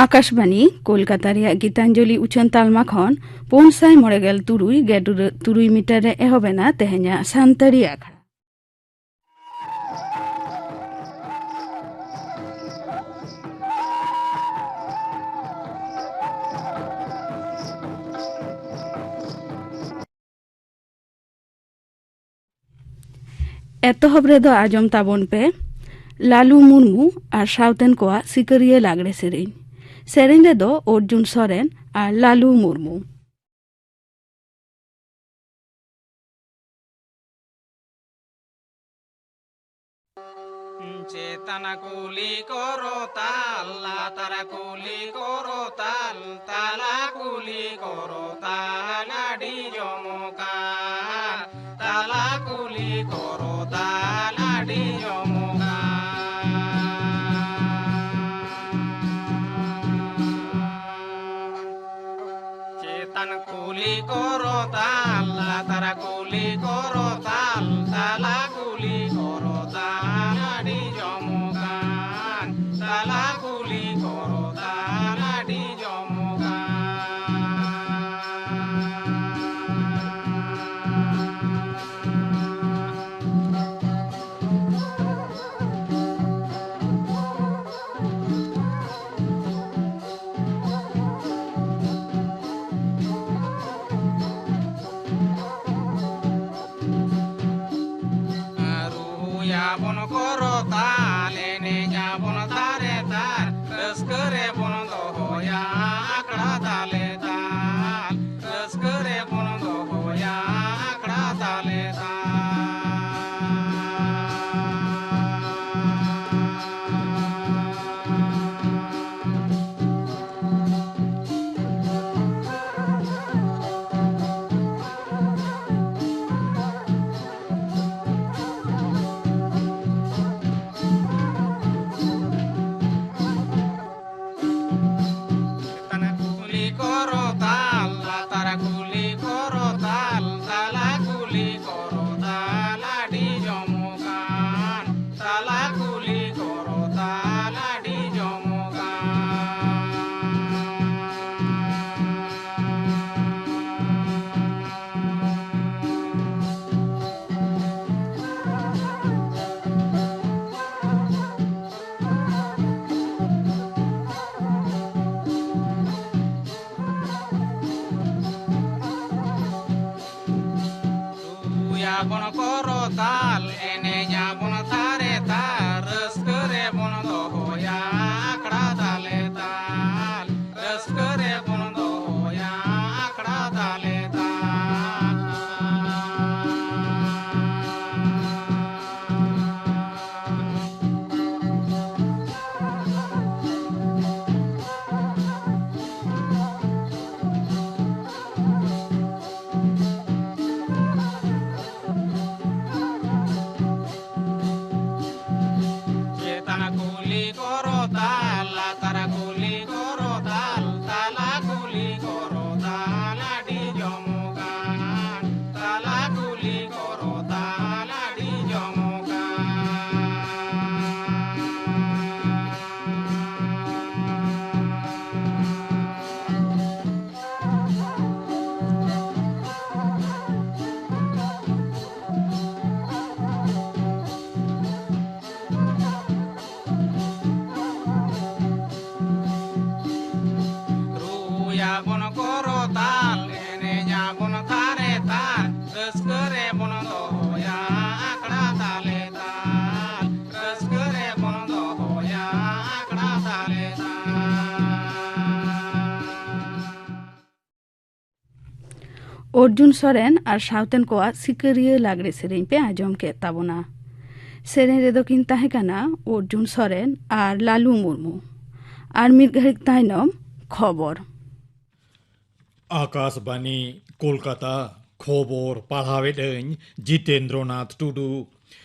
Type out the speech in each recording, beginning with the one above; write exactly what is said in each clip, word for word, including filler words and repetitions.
ᱟᱠᱟᱥᱵᱟᱱᱤ ᱠᱳᱞᱠᱟᱛᱟ ᱨᱮᱭᱟᱜ ᱜᱤᱛᱟᱧᱡᱚᱞᱤ ᱩᱪᱷᱟᱹᱱ ᱛᱟᱞᱢᱟ ᱠᱷᱚᱱ ᱯᱩᱱ ᱥᱟᱭ ᱢᱚᱬᱮ ᱜᱮᱞ ᱛᱩᱨᱩᱭ ᱜᱮᱰᱩᱨᱟᱹ ᱛᱩᱨᱩᱭ ᱢᱤᱴᱟᱨ ᱨᱮ ᱮᱦᱚᱵ ᱮᱱᱟ ᱛᱮᱦᱮᱧᱟᱜ ᱥᱟᱱᱛᱟᱲᱤ ᱟᱠᱷᱲᱟ᱾ ᱮᱛᱚᱦᱚᱵ ᱨᱮᱫᱚ ᱟᱸᱡᱚᱢ ᱛᱟᱵᱚᱱ ᱯᱮ ᱞᱟᱞᱩ ᱢᱩᱨᱢᱩ ᱟᱨ ᱥᱟᱶᱛᱮᱱ ᱠᱚᱣᱟᱜ ᱥᱤᱠᱟᱹᱨᱤᱭᱟᱹ ᱞᱟᱜᱽᱲᱮ ᱥᱮᱨᱮᱧ᱾ ᱥᱮᱨᱮᱧ ᱨᱮᱫᱚ ᱚᱨᱡᱩᱱ ᱥᱚᱨᱮᱱ ᱟᱨ ᱞᱟᱞᱩ ᱢᱩᱨᱢᱩ᱾ ᱪᱮᱛᱟᱱ ᱠᱩᱞᱦᱤ ᱠᱚᱨᱚᱛᱟᱞ, ᱞᱟᱛᱟᱨ ᱠᱩᱞᱦᱤ ᱠᱚᱨᱚᱛᱟᱞ, ᱛᱟᱞᱟ ᱠᱩᱞᱦᱤ ᱠᱚᱨᱚᱛᱟᱞ ᱟᱹᱰᱤ ᱡᱚᱢᱚᱠᱟᱱ, ᱛᱟᱞᱟ ᱠᱩᱞᱦᱤ ᱠᱚᱨᱚᱛᱟᱞ ᱟᱹᱰᱤ ᱡᱚᱢᱚᱠᱟᱱ᱾ ᱪᱮᱛᱟᱱ ᱠᱩᱞᱦᱤ ᱠᱚᱨᱚᱛᱟᱞ, ᱞᱟᱛᱟᱨ ᱠᱩᱞᱦᱤ ᱠᱚᱨᱚᱛᱟᱞ, ᱛᱟᱞᱟ ᱠᱩᱞᱦᱤ ᱠᱚᱨᱚᱛᱟᱞ ᱟᱹᱰᱤ ᱡᱚᱢᱚᱠᱟᱱ, ᱛᱟᱞᱟ ᱠᱩᱞᱦᱤ ᱠᱚᱨᱚᱛᱟᱞ ᱟᱹᱰᱤ ᱡᱚᱢᱚᱠᱟᱱ᱾ ᱵᱚᱱ ᱠᱚᱨᱚ ᱛᱟᱞ, ᱮᱱᱮᱡ ᱟᱵᱚᱱ ᱛᱷᱟᱨᱮ ᱛᱷᱟᱨ, ᱨᱟᱹᱥᱠᱟᱹ ᱨᱮᱵᱚᱱ ᱫᱚᱦᱚᱭᱟ ᱟᱠᱷᱲᱟ ᱛᱟᱞᱮ ᱛᱟᱞ, ᱨᱟᱹᱥᱠᱟᱹ ᱨᱮᱵᱚᱱ ᱫᱚᱦᱚᱭᱟ ᱟᱠᱷᱲᱟ ᱛᱟᱞᱮ ᱛᱟᱞ᱾ ᱪᱮᱛᱟᱱ ᱠᱩᱞᱦᱤ ᱠᱚᱨᱚ ᱛᱟᱞ, ᱞᱟᱛᱟᱨ ᱠᱩᱞᱦᱤ ᱠᱚᱨᱚ ᱛᱟᱞ, ᱛᱟᱞᱟ ᱠᱩᱞᱦᱤ ᱠᱚᱨᱚ ᱛᱟᱞ, ᱟᱹᱰᱤ ᱡᱚᱢᱚᱠᱟᱱ᱾ ᱛᱟᱞᱟ ᱠᱩᱞᱦᱤ ᱠᱚᱨᱚ ᱛᱟᱞ, ᱟᱹᱰᱤ ᱡᱚᱢᱚᱠᱟᱱ᱾ ᱨᱩᱭᱟᱵᱚᱱ ᱠᱚᱨᱚ ᱛᱟᱞ, ᱮᱱᱮᱡᱟᱵᱚᱱ ᱛᱷᱟᱨᱮ ᱛᱷᱟᱨ, ᱨᱟᱹᱥᱠᱟᱹ ᱨᱮᱵᱚᱱ ᱫᱚᱦᱚᱭᱟ ᱟᱠᱷᱲᱟ ᱛᱟᱞᱮ ᱛᱟᱞ, ᱨᱟᱹᱥᱠᱟᱹ ᱨᱮᱵᱚᱱ ᱫᱚᱦᱚᱭᱟ ᱟᱠᱷᱲᱟ ᱛᱟᱞᱮ ᱛᱟᱞ᱾ ᱚᱨᱡᱩᱱ ᱥᱚᱨᱮᱱ ᱟᱨ ᱥᱟᱶᱛᱮᱱ ᱠᱚᱣᱟᱜ ᱥᱤᱠᱟᱹᱨᱤᱭᱟᱹ ᱞᱟᱜᱽᱲᱮ ᱥᱮᱨᱮᱧ ᱯᱮ ᱟᱸᱡᱚᱢ ᱠᱮᱫ ᱛᱟᱵᱚᱱᱟ᱾ ᱥᱮᱨᱮᱧ ᱨᱮᱫᱚ ᱠᱤᱱ ᱛᱟᱦᱮᱸ ᱠᱟᱱᱟ ᱚᱨᱡᱩᱱ ᱥᱚᱨᱮᱱ ᱟᱨ ᱞᱟᱞᱩ ᱢᱩᱨᱢᱩ᱾ ᱟᱨ ᱢᱤᱫ ᱜᱷᱟᱹᱲᱤᱡ ᱛᱟᱭᱱᱚᱢ ᱠᱷᱚᱵᱚᱨ᱾ ᱟᱠᱟᱥᱵᱟᱱᱤ, ᱠᱳᱞᱠᱟᱛᱟ᱾ ᱠᱷᱚᱵᱚᱨ ᱯᱟᱲᱦᱟᱣᱮᱫ ᱟᱹᱧ ᱡᱤᱛᱮᱱᱫᱨᱚᱱᱟᱛᱷ ᱴᱩᱰᱩ᱾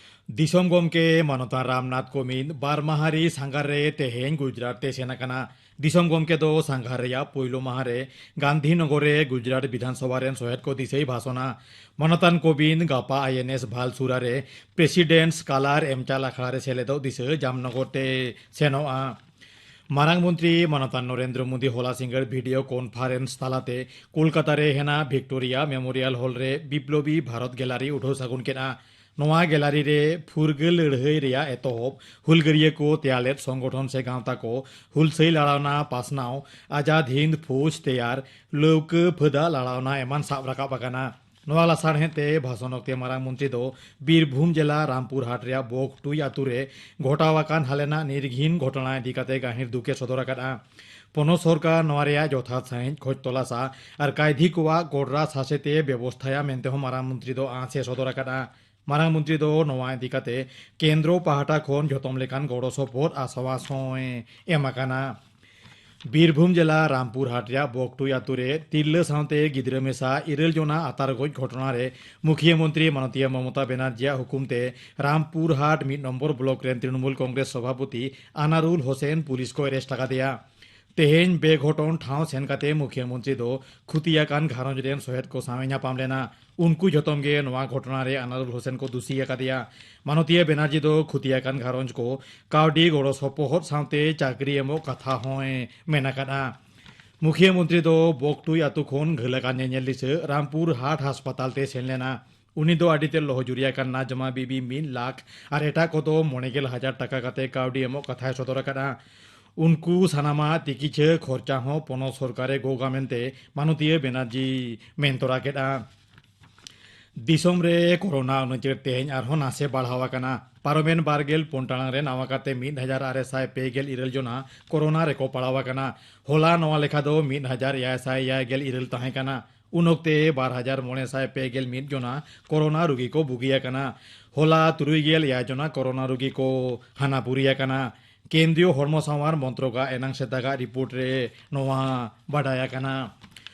ᱫᱤᱥᱚᱢ ᱜᱚᱢᱠᱮ ᱢᱟᱱᱚᱛᱟᱱ ᱨᱟᱢᱱᱟᱛᱷ ᱠᱳᱵᱤᱱᱫᱽ ᱵᱟᱨ ᱢᱟᱦᱟ ᱨᱮ ᱥᱟᱸᱜᱷᱟᱨ ᱨᱮ ᱛᱮᱦᱮᱧ ᱜᱩᱡᱽᱨᱟᱴ ᱛᱮ ᱥᱮᱱ ᱟᱠᱟᱱᱟ᱾ ᱫᱤᱥᱚᱢ ᱜᱚᱢᱠᱮ ᱫᱚ ᱥᱟᱸᱜᱷᱟᱨ ᱨᱮᱭᱟᱜ ᱯᱳᱭᱞᱳ ᱢᱟᱦᱟ ᱨᱮ ᱜᱟᱱᱫᱷᱤᱱᱚᱜᱚᱨ ᱨᱮ ᱜᱩᱡᱽᱨᱟᱴ ᱵᱤᱫᱷᱟᱱ ᱥᱚᱵᱷᱟ ᱨᱮᱱ ᱥᱚᱦᱮᱫ ᱠᱚ ᱫᱤᱥᱟᱹᱭ ᱵᱷᱟᱥᱚᱱᱟ᱾ ᱢᱟᱱᱚᱛᱟᱱ ᱠᱳᱵᱤᱱᱫᱽ ᱜᱟᱯᱟ ᱟᱭ ᱮᱱ ᱮᱥ ᱵᱷᱟᱞᱥᱩᱨᱟ ᱨᱮ ᱯᱨᱮᱥᱤᱰᱮᱱᱴᱥ ᱠᱟᱞᱟᱨ ᱮᱢᱪᱟᱞ ᱟᱠᱷᱲᱟ ᱨᱮ ᱥᱮᱞᱮᱫᱚᱜ ᱫᱤᱥᱟᱹ ᱡᱟᱢᱱᱚᱜᱚᱨ ᱛᱮ ᱥᱮᱱᱚᱜᱼᱟ᱾ ᱢᱟᱨᱟᱝ ᱢᱚᱱᱛᱨᱤ ᱢᱟᱱᱚᱛᱟᱱ ᱱᱚᱨᱮᱱᱫᱨᱚ ᱢᱳᱫᱤ ᱦᱚᱞᱟ ᱥᱤᱸᱜᱟᱹᱲ ᱵᱷᱤᱰᱤᱭᱳ ᱠᱚᱱᱯᱷᱟᱨᱮᱱᱥ ᱛᱟᱞᱟᱛᱮ ᱠᱳᱞᱠᱟᱛᱟ ᱨᱮ ᱦᱮᱱᱟᱜ ᱵᱷᱤᱠᱴᱳᱨᱤᱭᱟ ᱢᱮᱢᱳᱨᱤᱭᱟᱞ ᱦᱚᱞ ᱨᱮ ᱵᱤᱯᱞᱚᱵᱤ ᱵᱷᱟᱨᱚᱛ ᱜᱮᱞᱟᱨᱤ ᱩᱰᱷᱟᱹᱣ ᱥᱟᱹᱜᱩᱱ ᱠᱮᱫᱼᱟ᱾ ᱱᱚᱣᱟ ᱜᱮᱞᱟᱨᱤ ᱨᱮ ᱯᱷᱩᱨᱜᱟᱹᱞ ᱞᱟᱹᱲᱦᱟᱹᱭ ᱨᱮᱭᱟᱜ ᱮᱛᱚᱦᱚᱵ, ᱦᱩᱞᱜᱟᱹᱨᱤᱭᱟᱹ ᱠᱚ ᱛᱮᱭᱟᱨ ᱞᱮᱫ ᱥᱚᱝᱜᱚᱴᱷᱚᱱ ᱥᱮ ᱜᱟᱶᱛᱟ ᱠᱚ, ᱦᱩᱞᱥᱟᱹᱭ ᱞᱟᱲᱟᱣᱱᱟ ᱯᱟᱥᱱᱟᱣ, ᱟᱡᱟᱫ ᱦᱤᱱᱫ ᱯᱷᱳᱡᱽ ᱛᱮᱭᱟᱨ, ᱞᱟᱹᱣᱠᱟᱹ ᱯᱷᱟᱹᱫᱟ ᱞᱟᱲᱟᱣᱱᱟ ᱮᱢᱟᱱ ᱥᱟᱵ ᱨᱟᱠᱟᱵ ᱟᱠᱟᱱᱟ᱾ ᱱᱚᱣᱟ ᱞᱟᱥᱟᱲᱦᱮᱫ ᱛᱮ ᱵᱷᱟᱥᱚᱱ ᱚᱠᱛᱮ ᱢᱟᱨᱟᱝ ᱢᱚᱱᱛᱨᱤ ᱫᱚ ᱵᱤᱨᱵᱷᱩᱢ ᱡᱮᱞᱟ ᱨᱟᱢᱯᱩᱨ ᱦᱟᱴ ᱨᱮᱭᱟᱜ ᱵᱚᱠ ᱴᱩᱭ ᱟᱛᱳ ᱨᱮ ᱜᱷᱚᱴᱟᱣ ᱟᱠᱟᱱ ᱦᱟᱞᱮᱱᱟᱜ ᱱᱤᱨᱜᱷᱤᱱ ᱜᱷᱚᱴᱚᱱᱟ ᱤᱫᱤ ᱠᱟᱛᱮ ᱜᱟᱹᱦᱤᱨ ᱫᱩᱠ ᱮ ᱥᱚᱫᱚᱨ ᱟᱠᱟᱫᱼᱟ᱾ ᱯᱚᱱᱚᱛ ᱥᱚᱨᱠᱟᱨ ᱱᱚᱣᱟ ᱨᱮᱭᱟᱜ ᱡᱚᱛᱷᱟᱛ ᱥᱟᱹᱦᱤᱡ ᱠᱷᱚᱡᱽ ᱛᱚᱞᱟᱥᱟ ᱟᱨ ᱠᱟᱭᱫᱷᱤ ᱠᱚᱣᱟᱜ ᱠᱚᱰᱨᱟ ᱥᱟᱥᱮᱛ ᱮ ᱵᱮᱵᱚᱥᱛᱷᱟᱭᱟ ᱢᱮᱱᱛᱮ ᱦᱚᱸ ᱢᱟᱨᱟᱝ ᱢᱚᱱᱛᱨᱤ ᱫᱚ ᱟᱸᱥ ᱮ ᱥᱚᱫᱚᱨ ᱟᱠᱟᱫᱼᱟ᱾ ᱢᱟᱨᱟᱝ ᱢᱚᱱᱛᱨᱤ ᱫᱚ ᱱᱚᱣᱟ ᱤᱫᱤ ᱠᱟᱛᱮ ᱠᱮᱱᱫᱨᱚ ᱯᱟᱦᱴᱟ ᱠᱷᱚᱱ ᱡᱷᱚᱛᱚᱢ ᱞᱮᱠᱟᱱ ᱜᱚᱲᱚ ᱥᱚᱯᱚᱦᱚᱫ ᱟᱥᱣᱟᱥ ᱦᱚᱸᱭ ᱮᱢ ᱟᱠᱟᱱᱟ᱾ ᱵᱤᱨᱵᱷᱩᱢ ᱡᱮᱞᱟ ᱨᱟᱢᱯᱩᱨ ᱦᱟᱴ ᱨᱮᱭᱟᱜ ᱵᱚᱠᱴᱩᱭ ᱟᱛᱳ ᱨᱮ ᱛᱤᱨᱞᱟᱹ ᱥᱟᱶᱛᱮ ᱜᱤᱫᱽᱨᱟᱹ ᱢᱮᱥᱟ ᱤᱨᱟᱹᱞ ᱡᱚᱱᱟ ᱟᱛᱟᱨ ᱜᱚᱡ ᱜᱷᱚᱴᱚᱱᱟ ᱨᱮ ᱢᱩᱠᱷᱤᱭᱟᱹ ᱢᱚᱱᱛᱨᱤ ᱢᱟᱱᱚᱛᱤᱭᱟᱹ ᱢᱚᱢᱚᱛᱟ ᱵᱮᱱᱟᱨᱡᱤᱭᱟᱜ ᱦᱩᱠᱩᱢ ᱛᱮ ᱨᱟᱢᱯᱩᱨ ᱦᱟᱴ ᱢᱤᱫ ᱱᱚᱢᱵᱚᱨ ᱵᱞᱚᱠ ᱨᱮᱱ ᱛᱨᱤᱱᱢᱩᱞ ᱠᱚᱝᱜᱨᱮᱥ ᱥᱚᱵᱷᱟᱯᱚᱛᱤ ᱟᱱᱟᱨᱩᱞ ᱦᱳᱥᱮᱱ ᱯᱩᱞᱤᱥ ᱠᱚ ᱮᱨᱮᱥᱴ ᱟᱠᱟᱫᱮᱭᱟ᱾ ᱛᱮᱦᱮᱧ ᱵᱮᱜᱷᱚᱴᱚᱱ ᱴᱷᱟᱶ ᱥᱮᱱ ᱠᱟᱛᱮ ᱢᱩᱠᱷᱤᱭᱟᱹ ᱢᱚᱱᱛᱨᱤ ᱫᱚ ᱠᱷᱩᱛᱤᱭᱟᱠᱟᱱ ᱜᱷᱟᱨᱚᱸᱡᱽ ᱨᱮᱱ ᱥᱚᱦᱮᱫ ᱠᱚ ᱥᱟᱶ ᱮ ᱧᱟᱯᱟᱢ ᱞᱮᱱᱟ᱾ ᱩᱱᱠᱩ ᱡᱷᱚᱛᱚᱢ ᱜᱮ ᱱᱚᱣᱟ ᱜᱷᱚᱴᱚᱱᱟ ᱨᱮ ᱟᱱᱟᱨᱩᱞ ᱦᱳᱥᱮᱱ ᱠᱚ ᱫᱩᱥᱤ ᱟᱠᱟᱫᱮᱭᱟ᱾ ᱢᱟᱱᱚᱛᱤᱭᱟᱹ ᱵᱮᱱᱟᱨᱡᱤ ᱫᱚ ᱠᱷᱩᱛᱤᱭᱟᱠᱟᱱ ᱜᱷᱟᱨᱚᱸᱡᱽ ᱠᱚ ᱠᱟᱹᱣᱰᱤ ᱜᱚᱲᱚ ᱥᱚᱯᱚᱦᱚᱫ ᱥᱟᱶᱛᱮ ᱪᱟᱹᱠᱨᱤ ᱮᱢᱚᱜ ᱠᱟᱛᱷᱟ ᱦᱚᱸᱭ ᱢᱮᱱ ᱟᱠᱟᱫᱼᱟ᱾ ᱢᱩᱠᱷᱤᱭᱟᱹ ᱢᱚᱱᱛᱨᱤ ᱫᱚ ᱵᱚᱠᱴᱩᱭ ᱟᱛᱳ ᱠᱷᱚᱱ ᱜᱷᱟᱹᱞ ᱟᱠᱟᱱ ᱧᱮᱧᱮᱞ ᱫᱤᱥᱟᱹ ᱨᱟᱢᱯᱩᱨ ᱦᱟᱴ ᱦᱟᱥᱯᱟᱛᱟᱞ ᱛᱮ ᱥᱮᱱ ᱞᱮᱱᱟ᱾ ᱩᱱᱤ ᱫᱚ ᱟᱹᱰᱤ ᱛᱮᱫ ᱞᱚᱦᱚᱡᱩᱨᱤ ᱟᱠᱟᱱ ᱱᱟᱡᱢᱟ ᱵᱤᱵᱤ ᱢᱤᱫ ᱞᱟᱠᱷ ᱟᱨ ᱮᱴᱟᱜ ᱠᱚᱫᱚ ᱢᱚᱬᱮ ᱜᱮᱞ ᱦᱟᱡᱟᱨ ᱴᱟᱠᱟ ᱠᱟᱛᱮ ᱠᱟᱹᱣᱰᱤ ᱮᱢᱚᱜ ᱠᱟᱛᱷᱟᱭ ᱥᱚᱫᱚᱨ ᱟᱠᱟᱫᱼᱟ᱾ ᱩᱱᱠᱩ ᱥᱟᱱᱟᱢᱟᱜ ᱛᱤᱠᱤᱪᱷᱟᱹ ᱠᱷᱚᱨᱪᱟ ᱦᱚᱸ ᱯᱚᱱᱚᱛ ᱥᱚᱨᱠᱟᱨᱮ ᱜᱚᱜᱟ ᱢᱮᱱᱛᱮ ᱢᱟᱱᱚᱛᱤᱭᱟᱹ ᱵᱮᱱᱟᱨᱡᱤ ᱢᱮᱱ ᱛᱚᱨᱟ ᱠᱮᱫᱼᱟ᱾ ᱫᱤᱥᱚᱢ ᱨᱮ ᱠᱳᱨᱳᱱᱟ ᱩᱱᱩᱪᱟᱹᱨ ᱛᱮᱦᱮᱧ ᱟᱨᱦᱚᱸ ᱱᱟᱥᱮ ᱵᱟᱲᱦᱟᱣ ᱟᱠᱟᱱᱟ᱾ ᱯᱟᱨᱚᱢᱮᱱ ᱵᱟᱨ ᱜᱮᱞ ᱯᱩᱱ ᱴᱟᱲᱟᱝ ᱨᱮ ᱱᱟᱣᱟ ᱠᱟᱛᱮ ᱢᱤᱫ ᱦᱟᱡᱟᱨ ᱟᱨᱮ ᱥᱟᱭ ᱯᱮ ᱜᱮᱞ ᱤᱨᱟᱹᱞ ᱡᱚᱱᱟ ᱠᱳᱨᱳᱱᱟ ᱨᱮᱠᱚ ᱯᱟᱲᱟᱣ ᱟᱠᱟᱱᱟ᱾ ᱦᱚᱞᱟ ᱱᱚᱣᱟ ᱞᱮᱠᱷᱟ ᱫᱚ ᱢᱤᱫ ᱦᱟᱡᱟᱨ ᱮᱭᱟᱭ ᱥᱟᱭ ᱮᱭᱟᱭ ᱜᱮᱞ ᱤᱨᱟᱹᱞ ᱛᱟᱦᱮᱸ ᱠᱟᱱᱟ᱾ ᱩᱱ ᱚᱠᱛᱮ ᱵᱟᱨ ᱦᱟᱡᱟᱨ ᱢᱚᱬᱮ ᱥᱟᱭ ᱯᱮ ᱜᱮᱞ ᱢᱤᱫ ᱡᱚᱱᱟ ᱠᱳᱨᱳᱱᱟ ᱨᱩᱜᱤ ᱠᱚ ᱵᱩᱜᱤ ᱟᱠᱟᱱᱟ᱾ ᱦᱚᱞᱟ ᱛᱩᱨᱩᱭ ᱜᱮᱞ ᱮᱭᱟᱭ ᱡᱚᱱᱟ ᱠᱳᱨᱳᱱᱟ ᱨᱩᱜᱤ ᱠᱚ ᱦᱟᱱᱟᱯᱩᱨᱤ ᱟᱠᱟᱱᱟ᱾ ᱠᱮᱱᱫᱨᱤᱭᱚ ᱦᱚᱲᱢᱚ ᱥᱟᱶᱟᱨ ᱢᱚᱱᱛᱨᱚᱠᱟᱜ ᱮᱱᱟᱝ ᱥᱮᱛᱟᱜᱟᱜ ᱨᱤᱯᱳᱨᱴ ᱨᱮ ᱱᱚᱣᱟ ᱵᱟᱰᱟᱭ ᱟᱠᱟᱱᱟ᱾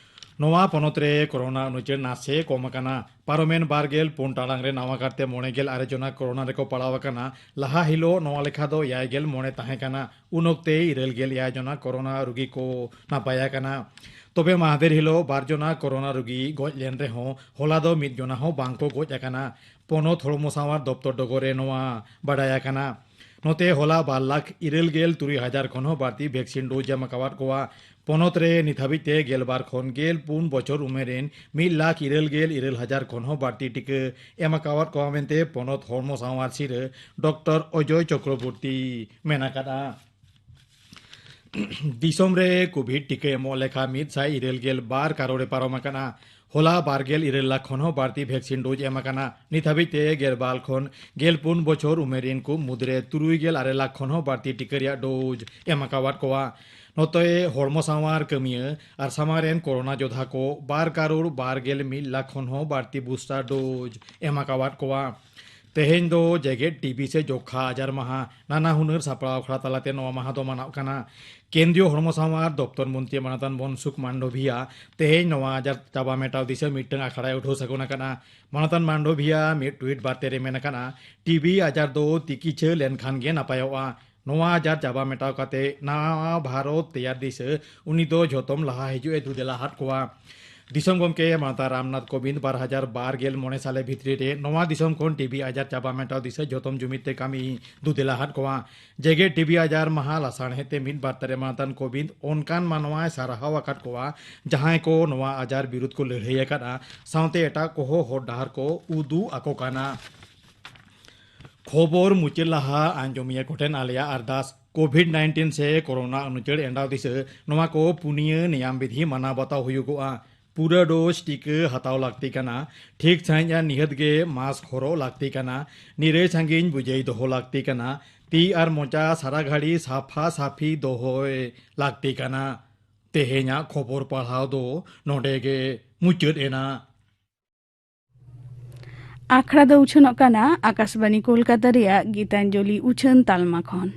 ᱱᱚᱣᱟ ᱯᱚᱱᱚᱛ ᱨᱮ ᱠᱳᱨᱳᱱᱟ ᱩᱱᱩᱪᱟᱹᱨ ᱱᱟᱥᱮ ᱠᱚᱢ ᱟᱠᱟᱱᱟ᱾ ᱯᱟᱨᱚᱢᱮᱱ ᱵᱟᱨ ᱜᱮᱞ ᱯᱩᱱ ᱴᱟᱲᱟᱝ ᱨᱮ ᱱᱟᱣᱟ ᱠᱟᱨᱛᱮ ᱢᱚᱬᱮ ᱜᱮᱞ ᱟᱨᱮ ᱡᱚᱱᱟ ᱠᱳᱨᱳᱱᱟ ᱨᱮᱠᱚ ᱯᱟᱲᱟᱣ ᱟᱠᱟᱱᱟ᱾ ᱞᱟᱦᱟ ᱦᱤᱞᱳᱜ ᱱᱚᱣᱟ ᱞᱮᱠᱷᱟ ᱫᱚ ᱮᱭᱟᱭ ᱜᱮᱞ ᱢᱚᱬᱮ ᱛᱟᱦᱮᱸ ᱠᱟᱱᱟ᱾ ᱩᱱ ᱚᱠᱛᱮ ᱤᱨᱟᱹᱞ ᱜᱮᱞ ᱮᱭᱟᱭ ᱡᱚᱱᱟ ᱠᱳᱨᱳᱱᱟ ᱨᱩᱜᱤ ᱠᱚ ᱱᱟᱯᱟᱭ ᱟᱠᱟᱱᱟ᱾ ᱛᱚᱵᱮ ᱢᱟᱦᱫᱮᱨ ᱦᱤᱞᱳᱜ ᱵᱟᱨ ᱡᱚᱱᱟ ᱠᱳᱨᱳᱱᱟ ᱨᱩᱜᱤ ᱜᱚᱡ ᱞᱮᱱ ᱨᱮᱦᱚᱸ ᱦᱚᱞᱟ ᱫᱚ ᱢᱤᱫ ᱡᱚᱱᱟ ᱦᱚᱸ ᱵᱟᱝ ᱠᱚ ᱜᱚᱡ ᱟᱠᱟᱱᱟ᱾ ᱯᱚᱱᱚᱛ ᱦᱚᱲᱢᱚ ᱥᱟᱶᱟᱨ ᱫᱚᱯᱛᱚᱨ ᱰᱚᱜᱚᱨ ᱨᱮ ᱱᱚᱣᱟ ᱵᱟᱰᱟᱭ ᱟᱠᱟᱱᱟ᱾ ᱱᱚᱛᱮ ᱦᱚᱞᱟ ᱵᱟᱨ ᱞᱟᱠᱷ ᱤᱨᱟᱹᱞ ᱜᱮᱞ ᱛᱩᱨᱩᱭ ᱦᱟᱡᱟᱨ ᱠᱷᱚᱱ ᱦᱚᱸ ᱵᱟᱹᱲᱛᱤ ᱵᱷᱮᱠᱥᱤᱱ ᱰᱳᱡᱽ ᱮᱢ ᱟᱠᱟᱣᱟᱫ ᱠᱚᱣᱟ᱾ ᱯᱚᱱᱚᱛ ᱨᱮ ᱱᱤᱛ ᱦᱟᱹᱵᱤᱡ ᱛᱮ ᱜᱮᱞᱵᱟᱨ ᱠᱷᱚᱱ ᱜᱮᱞ ᱯᱩᱱ ᱵᱚᱪᱷᱚᱨ ᱩᱢᱮᱨ ᱨᱮᱱ ᱢᱤᱫ ᱞᱟᱠᱷ ᱤᱨᱟᱹᱞ ᱜᱮᱞ ᱤᱨᱟᱹᱞ ᱦᱟᱡᱟᱨ ᱠᱷᱚᱱ ᱦᱚᱸ ᱵᱟᱹᱲᱛᱤ ᱴᱤᱠᱟᱹ ᱮᱢ ᱟᱠᱟᱣᱟᱫ ᱠᱚᱣᱟ ᱢᱮᱱᱛᱮ ᱯᱚᱱᱚᱛ ᱦᱚᱲᱢᱚ ᱥᱟᱶᱟᱨ ᱥᱤᱨᱟᱹ ᱰᱚᱠᱴᱚᱨ ᱚᱡᱚᱭ ᱪᱚᱠᱨᱚᱵᱚᱨᱛᱤ ᱢᱮᱱ ᱟᱠᱟᱫᱼᱟ᱾ ᱫᱤᱥᱚᱢ ᱨᱮ ᱠᱳᱵᱷᱤᱰ ᱴᱤᱠᱟᱹ ᱮᱢᱚᱜ ᱞᱮᱠᱷᱟ ᱢᱤᱫ ᱥᱟᱭ ᱤᱨᱟᱹᱞ ᱜᱮᱞ ᱵᱟᱨ ᱠᱟᱨᱳᱲ ᱮ ᱯᱟᱨᱚᱢ ᱟᱠᱟᱱᱟ᱾ ᱦᱚᱞᱟ ᱵᱟᱨ ᱜᱮᱞ ᱤᱨᱟᱹᱞ ᱞᱟᱠᱷ ᱠᱷᱚᱱ ᱦᱚᱸ ᱵᱟᱹᱲᱛᱤ ᱵᱷᱮᱠᱥᱤᱱ ᱰᱳᱡᱽ ᱮᱢ ᱟᱠᱟᱱᱟ᱾ ᱱᱤᱛ ᱦᱟᱹᱵᱤᱡ ᱛᱮ ᱜᱮᱞ ᱵᱟᱨ ᱠᱷᱚᱱ ᱜᱮᱞ ᱯᱩᱱ ᱵᱚᱪᱷᱚᱨ ᱩᱢᱮᱨ ᱨᱤᱱ ᱠᱚ ᱢᱩᱫᱽᱨᱮ ᱛᱩᱨᱩᱭ ᱜᱮᱞ ᱟᱨᱮ ᱞᱟᱠᱷ ᱠᱷᱚᱱ ᱦᱚᱸ ᱵᱟᱹᱲᱛᱤ ᱴᱤᱠᱟᱹ ᱨᱮᱭᱟᱜ ᱰᱳᱡᱽ ᱮᱢ ᱟᱠᱟᱣᱟᱫ ᱠᱚᱣᱟ᱾ ᱱᱚᱛᱮ ᱦᱚᱲᱢᱚ ᱥᱟᱶᱟᱨ ᱠᱟᱹᱢᱤᱭᱟᱹ ᱟᱨ ᱥᱟᱢᱟᱝ ᱨᱮᱱ ᱠᱳᱨᱳᱱᱟ ᱡᱳᱫᱷᱟ ᱠᱚ ᱵᱟᱨ ᱠᱟᱨᱳᱲ ᱵᱟᱨ ᱜᱮᱞ ᱢᱤᱫ ᱞᱟᱠᱷ ᱠᱷᱚᱱ ᱦᱚᱸ ᱵᱟᱹᱲᱛᱤ ᱵᱩᱥᱴᱟᱨ ᱰᱳᱡᱽ ᱮᱢ ᱟᱠᱟᱣᱟᱫ ᱠᱚᱣᱟ᱾ ᱛᱮᱦᱮᱧ ᱫᱚ ᱡᱮᱜᱮᱛ ᱴᱤᱵᱤ ᱥᱮ ᱡᱚᱠᱷᱟ ᱟᱡᱟᱨ ᱢᱟᱦᱟ᱾ ᱱᱟᱱᱟ ᱦᱩᱱᱟᱹᱨ ᱥᱟᱯᱲᱟᱣ ᱟᱠᱷᱲᱟ ᱛᱟᱞᱟᱛᱮ ᱱᱚᱣᱟ ᱢᱟᱦᱟ ᱫᱚ ᱢᱟᱱᱟᱣ ᱠᱟᱱᱟ᱾ ᱠᱮᱱᱫᱨᱤᱭᱚ ᱦᱚᱲᱢᱚ ᱥᱟᱶᱟᱨ ᱫᱚᱯᱛᱚᱨ ᱢᱚᱱᱛᱨᱤ ᱢᱟᱱᱚᱛᱟᱱ ᱢᱚᱱᱥᱩᱠᱷ ᱢᱟᱱᱰᱚᱵᱷᱤᱭᱟ ᱛᱮᱦᱮᱧ ᱱᱚᱣᱟ ᱟᱡᱟᱨ ᱪᱟᱵᱟ ᱢᱮᱴᱟᱣ ᱫᱤᱥᱟᱹ ᱢᱤᱫᱴᱟᱝ ᱟᱠᱷᱲᱟᱭ ᱩᱰᱷᱟᱹᱣ ᱥᱟᱹᱜᱩᱱ ᱟᱠᱟᱱᱟ᱾ ᱢᱟᱱᱚᱛᱟᱱ ᱢᱟᱱᱰᱚᱵᱷᱤᱭᱟ ᱢᱤᱫ ᱴᱩᱭᱤᱴ ᱵᱟᱨᱛᱮ ᱨᱮ ᱢᱮᱱ ᱟᱠᱟᱱᱟ, "ᱴᱤᱵᱤ ᱟᱡᱟᱨ ᱫᱚ ᱛᱤᱠᱤᱪᱷᱟᱹ ᱞᱮᱱᱠᱷᱟᱱ ᱜᱮ ᱱᱟᱯᱟᱭᱚᱜᱼᱟ᱾ ᱱᱚᱣᱟ ᱟᱡᱟᱨ ᱪᱟᱵᱟ ᱢᱮᱴᱟᱣ ᱠᱟᱛᱮ ᱱᱟᱣᱟ ᱵᱷᱟᱨᱚᱛ ᱛᱮᱭᱟᱨ ᱫᱤᱥᱟᱹ ᱩᱱᱤ ᱫᱚ ᱡᱷᱚᱛᱚᱢ ᱞᱟᱦᱟ ᱦᱤᱡᱩᱜ ᱮ ᱫᱩᱫᱮᱞᱟ ᱦᱟᱫ ᱠᱚᱣᱟ᱾" ᱫᱤᱥᱚᱢ ᱜᱚᱢᱠᱮ ᱢᱟᱱᱚᱛᱟᱱ ᱨᱟᱢᱱᱟᱛᱷ ᱠᱳᱵᱤᱱᱫᱽ ᱵᱟᱨ ᱦᱟᱡᱟᱨ ᱵᱟᱨ ᱜᱮᱞ ᱢᱚᱬᱮ ᱥᱟᱞᱮ ᱵᱷᱤᱛᱨᱤ ᱨᱮ ᱱᱚᱣᱟ ᱫᱤᱥᱚᱢ ᱠᱷᱚᱱ ᱴᱤᱵᱤ ᱟᱡᱟᱨ ᱪᱟᱵᱟ ᱢᱮᱴᱟᱣ ᱫᱤᱥᱟᱹ ᱡᱷᱚᱛᱚᱢ ᱡᱩᱢᱤᱫ ᱛᱮ ᱠᱟᱹᱢᱤ ᱫᱩᱫᱮᱞᱟ ᱦᱟᱫ ᱠᱚᱣᱟ᱾ ᱡᱮᱜᱮᱛ ᱴᱤᱵᱤ ᱟᱡᱟᱨ ᱢᱟᱦᱟ ᱞᱟᱥᱟᱲᱦᱮᱫ ᱛᱮ ᱢᱤᱫ ᱵᱟᱨᱛᱮ ᱨᱮ ᱢᱟᱱᱚᱛᱟᱱ ᱠᱳᱵᱤᱱᱫᱽ ᱚᱱᱠᱟᱱ ᱢᱟᱱᱣᱟᱭ ᱥᱟᱨᱦᱟᱣ ᱟᱠᱟᱫ ᱠᱚᱣᱟ, ᱡᱟᱦᱟᱸᱭ ᱠᱚ ᱱᱚᱣᱟ ᱟᱡᱟᱨ ᱵᱤᱨᱩᱫᱷ ᱠᱚ ᱞᱟᱹᱲᱦᱟᱹᱭ ᱟᱠᱟᱫᱼᱟ, ᱥᱟᱶᱛᱮ ᱮᱴᱟᱜ ᱠᱚᱦᱚᱸ ᱦᱚᱨ ᱰᱟᱦᱟᱨ ᱠᱚ ᱩᱫᱩᱜ ᱟᱠᱚ ᱠᱟᱱᱟ᱾ ᱠᱷᱚᱵᱚᱨ ᱢᱩᱪᱟᱹᱫ ᱞᱟᱦᱟ ᱟᱸᱡᱚᱢᱤᱭᱟᱹ ᱠᱚᱴᱷᱮᱱ ᱟᱞᱮᱭᱟᱜ ᱟᱨᱫᱟᱥ, ᱠᱳᱵᱷᱤᱰ ᱱᱟᱭᱤᱱᱴᱤᱱ ᱥᱮ ᱠᱳᱨᱳᱱᱟ ᱩᱱᱩᱪᱟᱹᱲ ᱮᱱᱰᱟᱣ ᱫᱤᱥᱟᱹ, ᱱᱚᱣᱟ ᱠᱚ ᱯᱩᱱᱭᱟᱹ ᱱᱮᱭᱟᱢ ᱵᱤᱫᱷᱤ ᱢᱟᱱᱟᱣ ᱵᱟᱛᱟᱣ ᱦᱩᱭᱩᱜᱚᱜᱼᱟ᱾ ᱯᱩᱨᱟᱹ ᱰᱳᱡᱽ ᱴᱤᱠᱟᱹ ᱦᱟᱛᱟᱣ ᱞᱟᱹᱠᱛᱤ ᱠᱟᱱᱟ᱾ ᱴᱷᱤᱠ ᱥᱟᱺᱦᱤᱡ ᱟᱨ ᱱᱤᱦᱟᱹᱛ ᱜᱮ ᱢᱟᱥᱠ ᱦᱚᱨᱚᱜ ᱞᱟᱹᱠᱛᱤ ᱠᱟᱱᱟ᱾ ᱱᱤᱨᱟᱹᱭ ᱥᱟᱺᱜᱤᱧ ᱵᱩᱡᱟᱹᱭ ᱫᱚᱦᱚ ᱞᱟᱹᱠᱛᱤ ᱠᱟᱱᱟ᱾ ᱛᱤ ᱟᱨ ᱢᱚᱪᱟ ᱥᱟᱨᱟ ᱜᱷᱟᱹᱲᱤ ᱥᱟᱯᱷᱟ ᱥᱟᱯᱷᱤ ᱫᱚᱦᱚᱭ ᱞᱟᱹᱠᱛᱤ ᱠᱟᱱᱟ᱾ ᱛᱮᱦᱮᱧᱟᱜ ᱠᱷᱚᱵᱚᱨ ᱯᱟᱲᱦᱟᱣ ᱫᱚ ᱱᱚᱰᱮ ᱜᱮ ᱢᱩᱪᱟᱹᱫ ᱮᱱᱟ᱾ ᱟᱠᱷᱲᱟ ᱫᱚ ᱩᱪᱷᱟᱹᱱᱚᱜ ᱠᱟᱱᱟ ᱟᱠᱟᱥᱵᱟᱱᱤ ᱠᱳᱞᱠᱟᱛᱟ ᱨᱮᱭᱟᱜ ᱜᱤᱛᱟᱧᱡᱚᱞᱤ ᱩᱪᱷᱟᱹᱱ ᱛᱟᱞᱢᱟ ᱠᱷᱚᱱ᱾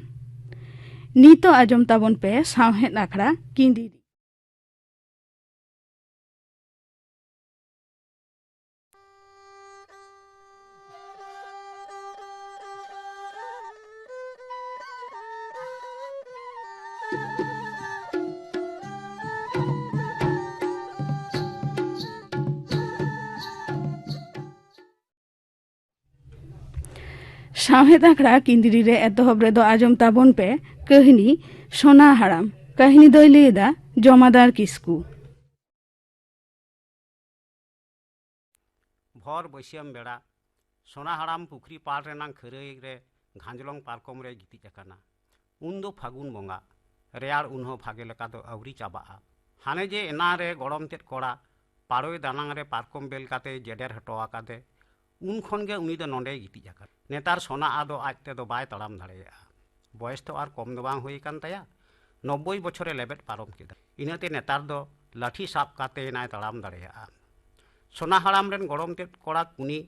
ᱱᱤᱛᱚᱜ ᱟᱸᱡᱚᱢ ᱛᱟᱵᱚᱱ ᱯᱮ ᱥᱟᱶᱦᱮᱫ ᱟᱠᱷᱲᱟ ᱠᱤᱸᱫᱤᱨᱤ᱾ ᱥᱟᱶᱦᱮᱫ ᱟᱠᱷᱲᱟ ᱠᱤᱸᱫᱽᱨᱤ ᱨᱮ ᱮᱛᱚᱦᱚᱵ ᱨᱮᱫᱚ ᱟᱸᱡᱚᱢ ᱛᱟᱵᱚᱱ ᱯᱮ ᱠᱟᱹᱦᱱᱤ ᱥᱳᱱᱟ ᱦᱟᱲᱟᱢ᱾ ᱠᱟᱹᱦᱱᱤ ᱫᱚᱭ ᱞᱟᱹᱭ ᱮᱫᱟ ᱡᱚᱢᱟᱫᱟᱨ ᱠᱤᱥᱠᱩ᱾ ᱵᱷᱚᱨ ᱵᱟᱹᱥᱭᱟᱹᱢ ᱵᱮᱲᱟ ᱥᱳᱱᱟ ᱦᱟᱲᱟᱢ ᱯᱩᱠᱷᱨᱤ ᱯᱟᱲ ᱨᱮᱱᱟᱝ ᱠᱷᱟᱹᱨᱟᱹᱭ ᱨᱮ ᱜᱷᱟᱸᱡᱽᱞᱚᱝ ᱯᱟᱨᱠᱚᱢ ᱨᱮᱭ ᱜᱤᱛᱤᱡ ᱟᱠᱟᱱᱟ᱾ ᱩᱱ ᱫᱚ ᱯᱷᱟᱹᱜᱩᱱ ᱵᱚᱸᱜᱟ᱾ ᱨᱮᱭᱟᱲ ᱩᱱ ᱦᱚᱸ ᱵᱷᱟᱜᱮ ᱞᱮᱠᱟ ᱫᱚ ᱟᱹᱣᱨᱤ ᱪᱟᱵᱟᱜᱼᱟ᱾ ᱦᱟᱱᱮ ᱡᱮ ᱮᱱᱟᱝ ᱨᱮ ᱜᱚᱲᱚᱢ ᱛᱮᱫ ᱠᱚᱲᱟ ᱯᱟᱲᱳᱭ ᱫᱟᱱᱟᱝ ᱨᱮ ᱯᱟᱨᱠᱚᱢ ᱵᱮᱞ ᱠᱟᱛᱮᱭ ᱡᱮᱰᱮᱨ ᱦᱚᱴᱚ ᱟᱠᱟᱫᱮ, ᱩᱱ ᱠᱷᱚᱱ ᱜᱮ ᱩᱱᱤ ᱫᱚ ᱱᱚᱸᱰᱮᱭ ᱜᱤᱛᱤᱡ ᱟᱠᱟᱱᱟ᱾ ᱱᱮᱛᱟᱨ ᱥᱚᱱᱟ ᱟᱫᱚ ᱟᱡ ᱛᱮᱫᱚ ᱵᱟᱭ ᱛᱟᱲᱟᱢ ᱫᱟᱲᱮᱭᱟᱜᱼᱟ᱾ ᱵᱚᱭᱮᱥ ᱛᱚ ᱟᱨ ᱠᱚᱢ ᱫᱚ ᱵᱟᱝ ᱦᱩᱭ ᱟᱠᱟᱱ ᱛᱟᱭᱟ, ᱱᱚᱵᱵᱳᱭ ᱵᱚᱪᱷᱚᱨᱮ ᱞᱮᱵᱮᱫ ᱯᱟᱨᱚᱢ ᱠᱮᱫᱟ᱾ ᱤᱱᱟᱹᱛᱮ ᱱᱮᱛᱟᱨ ᱫᱚ ᱞᱟᱹᱴᱷᱤ ᱥᱟᱵ ᱠᱟᱛᱮ ᱮᱱᱟᱭ ᱛᱟᱲᱟᱢ ᱫᱟᱲᱮᱭᱟᱜᱼᱟ᱾ ᱥᱚᱱᱟ ᱦᱟᱲᱟᱢ ᱨᱮᱱ ᱜᱚᱲᱚᱢ ᱛᱮᱫ ᱠᱚᱲᱟ ᱠᱩᱱᱤ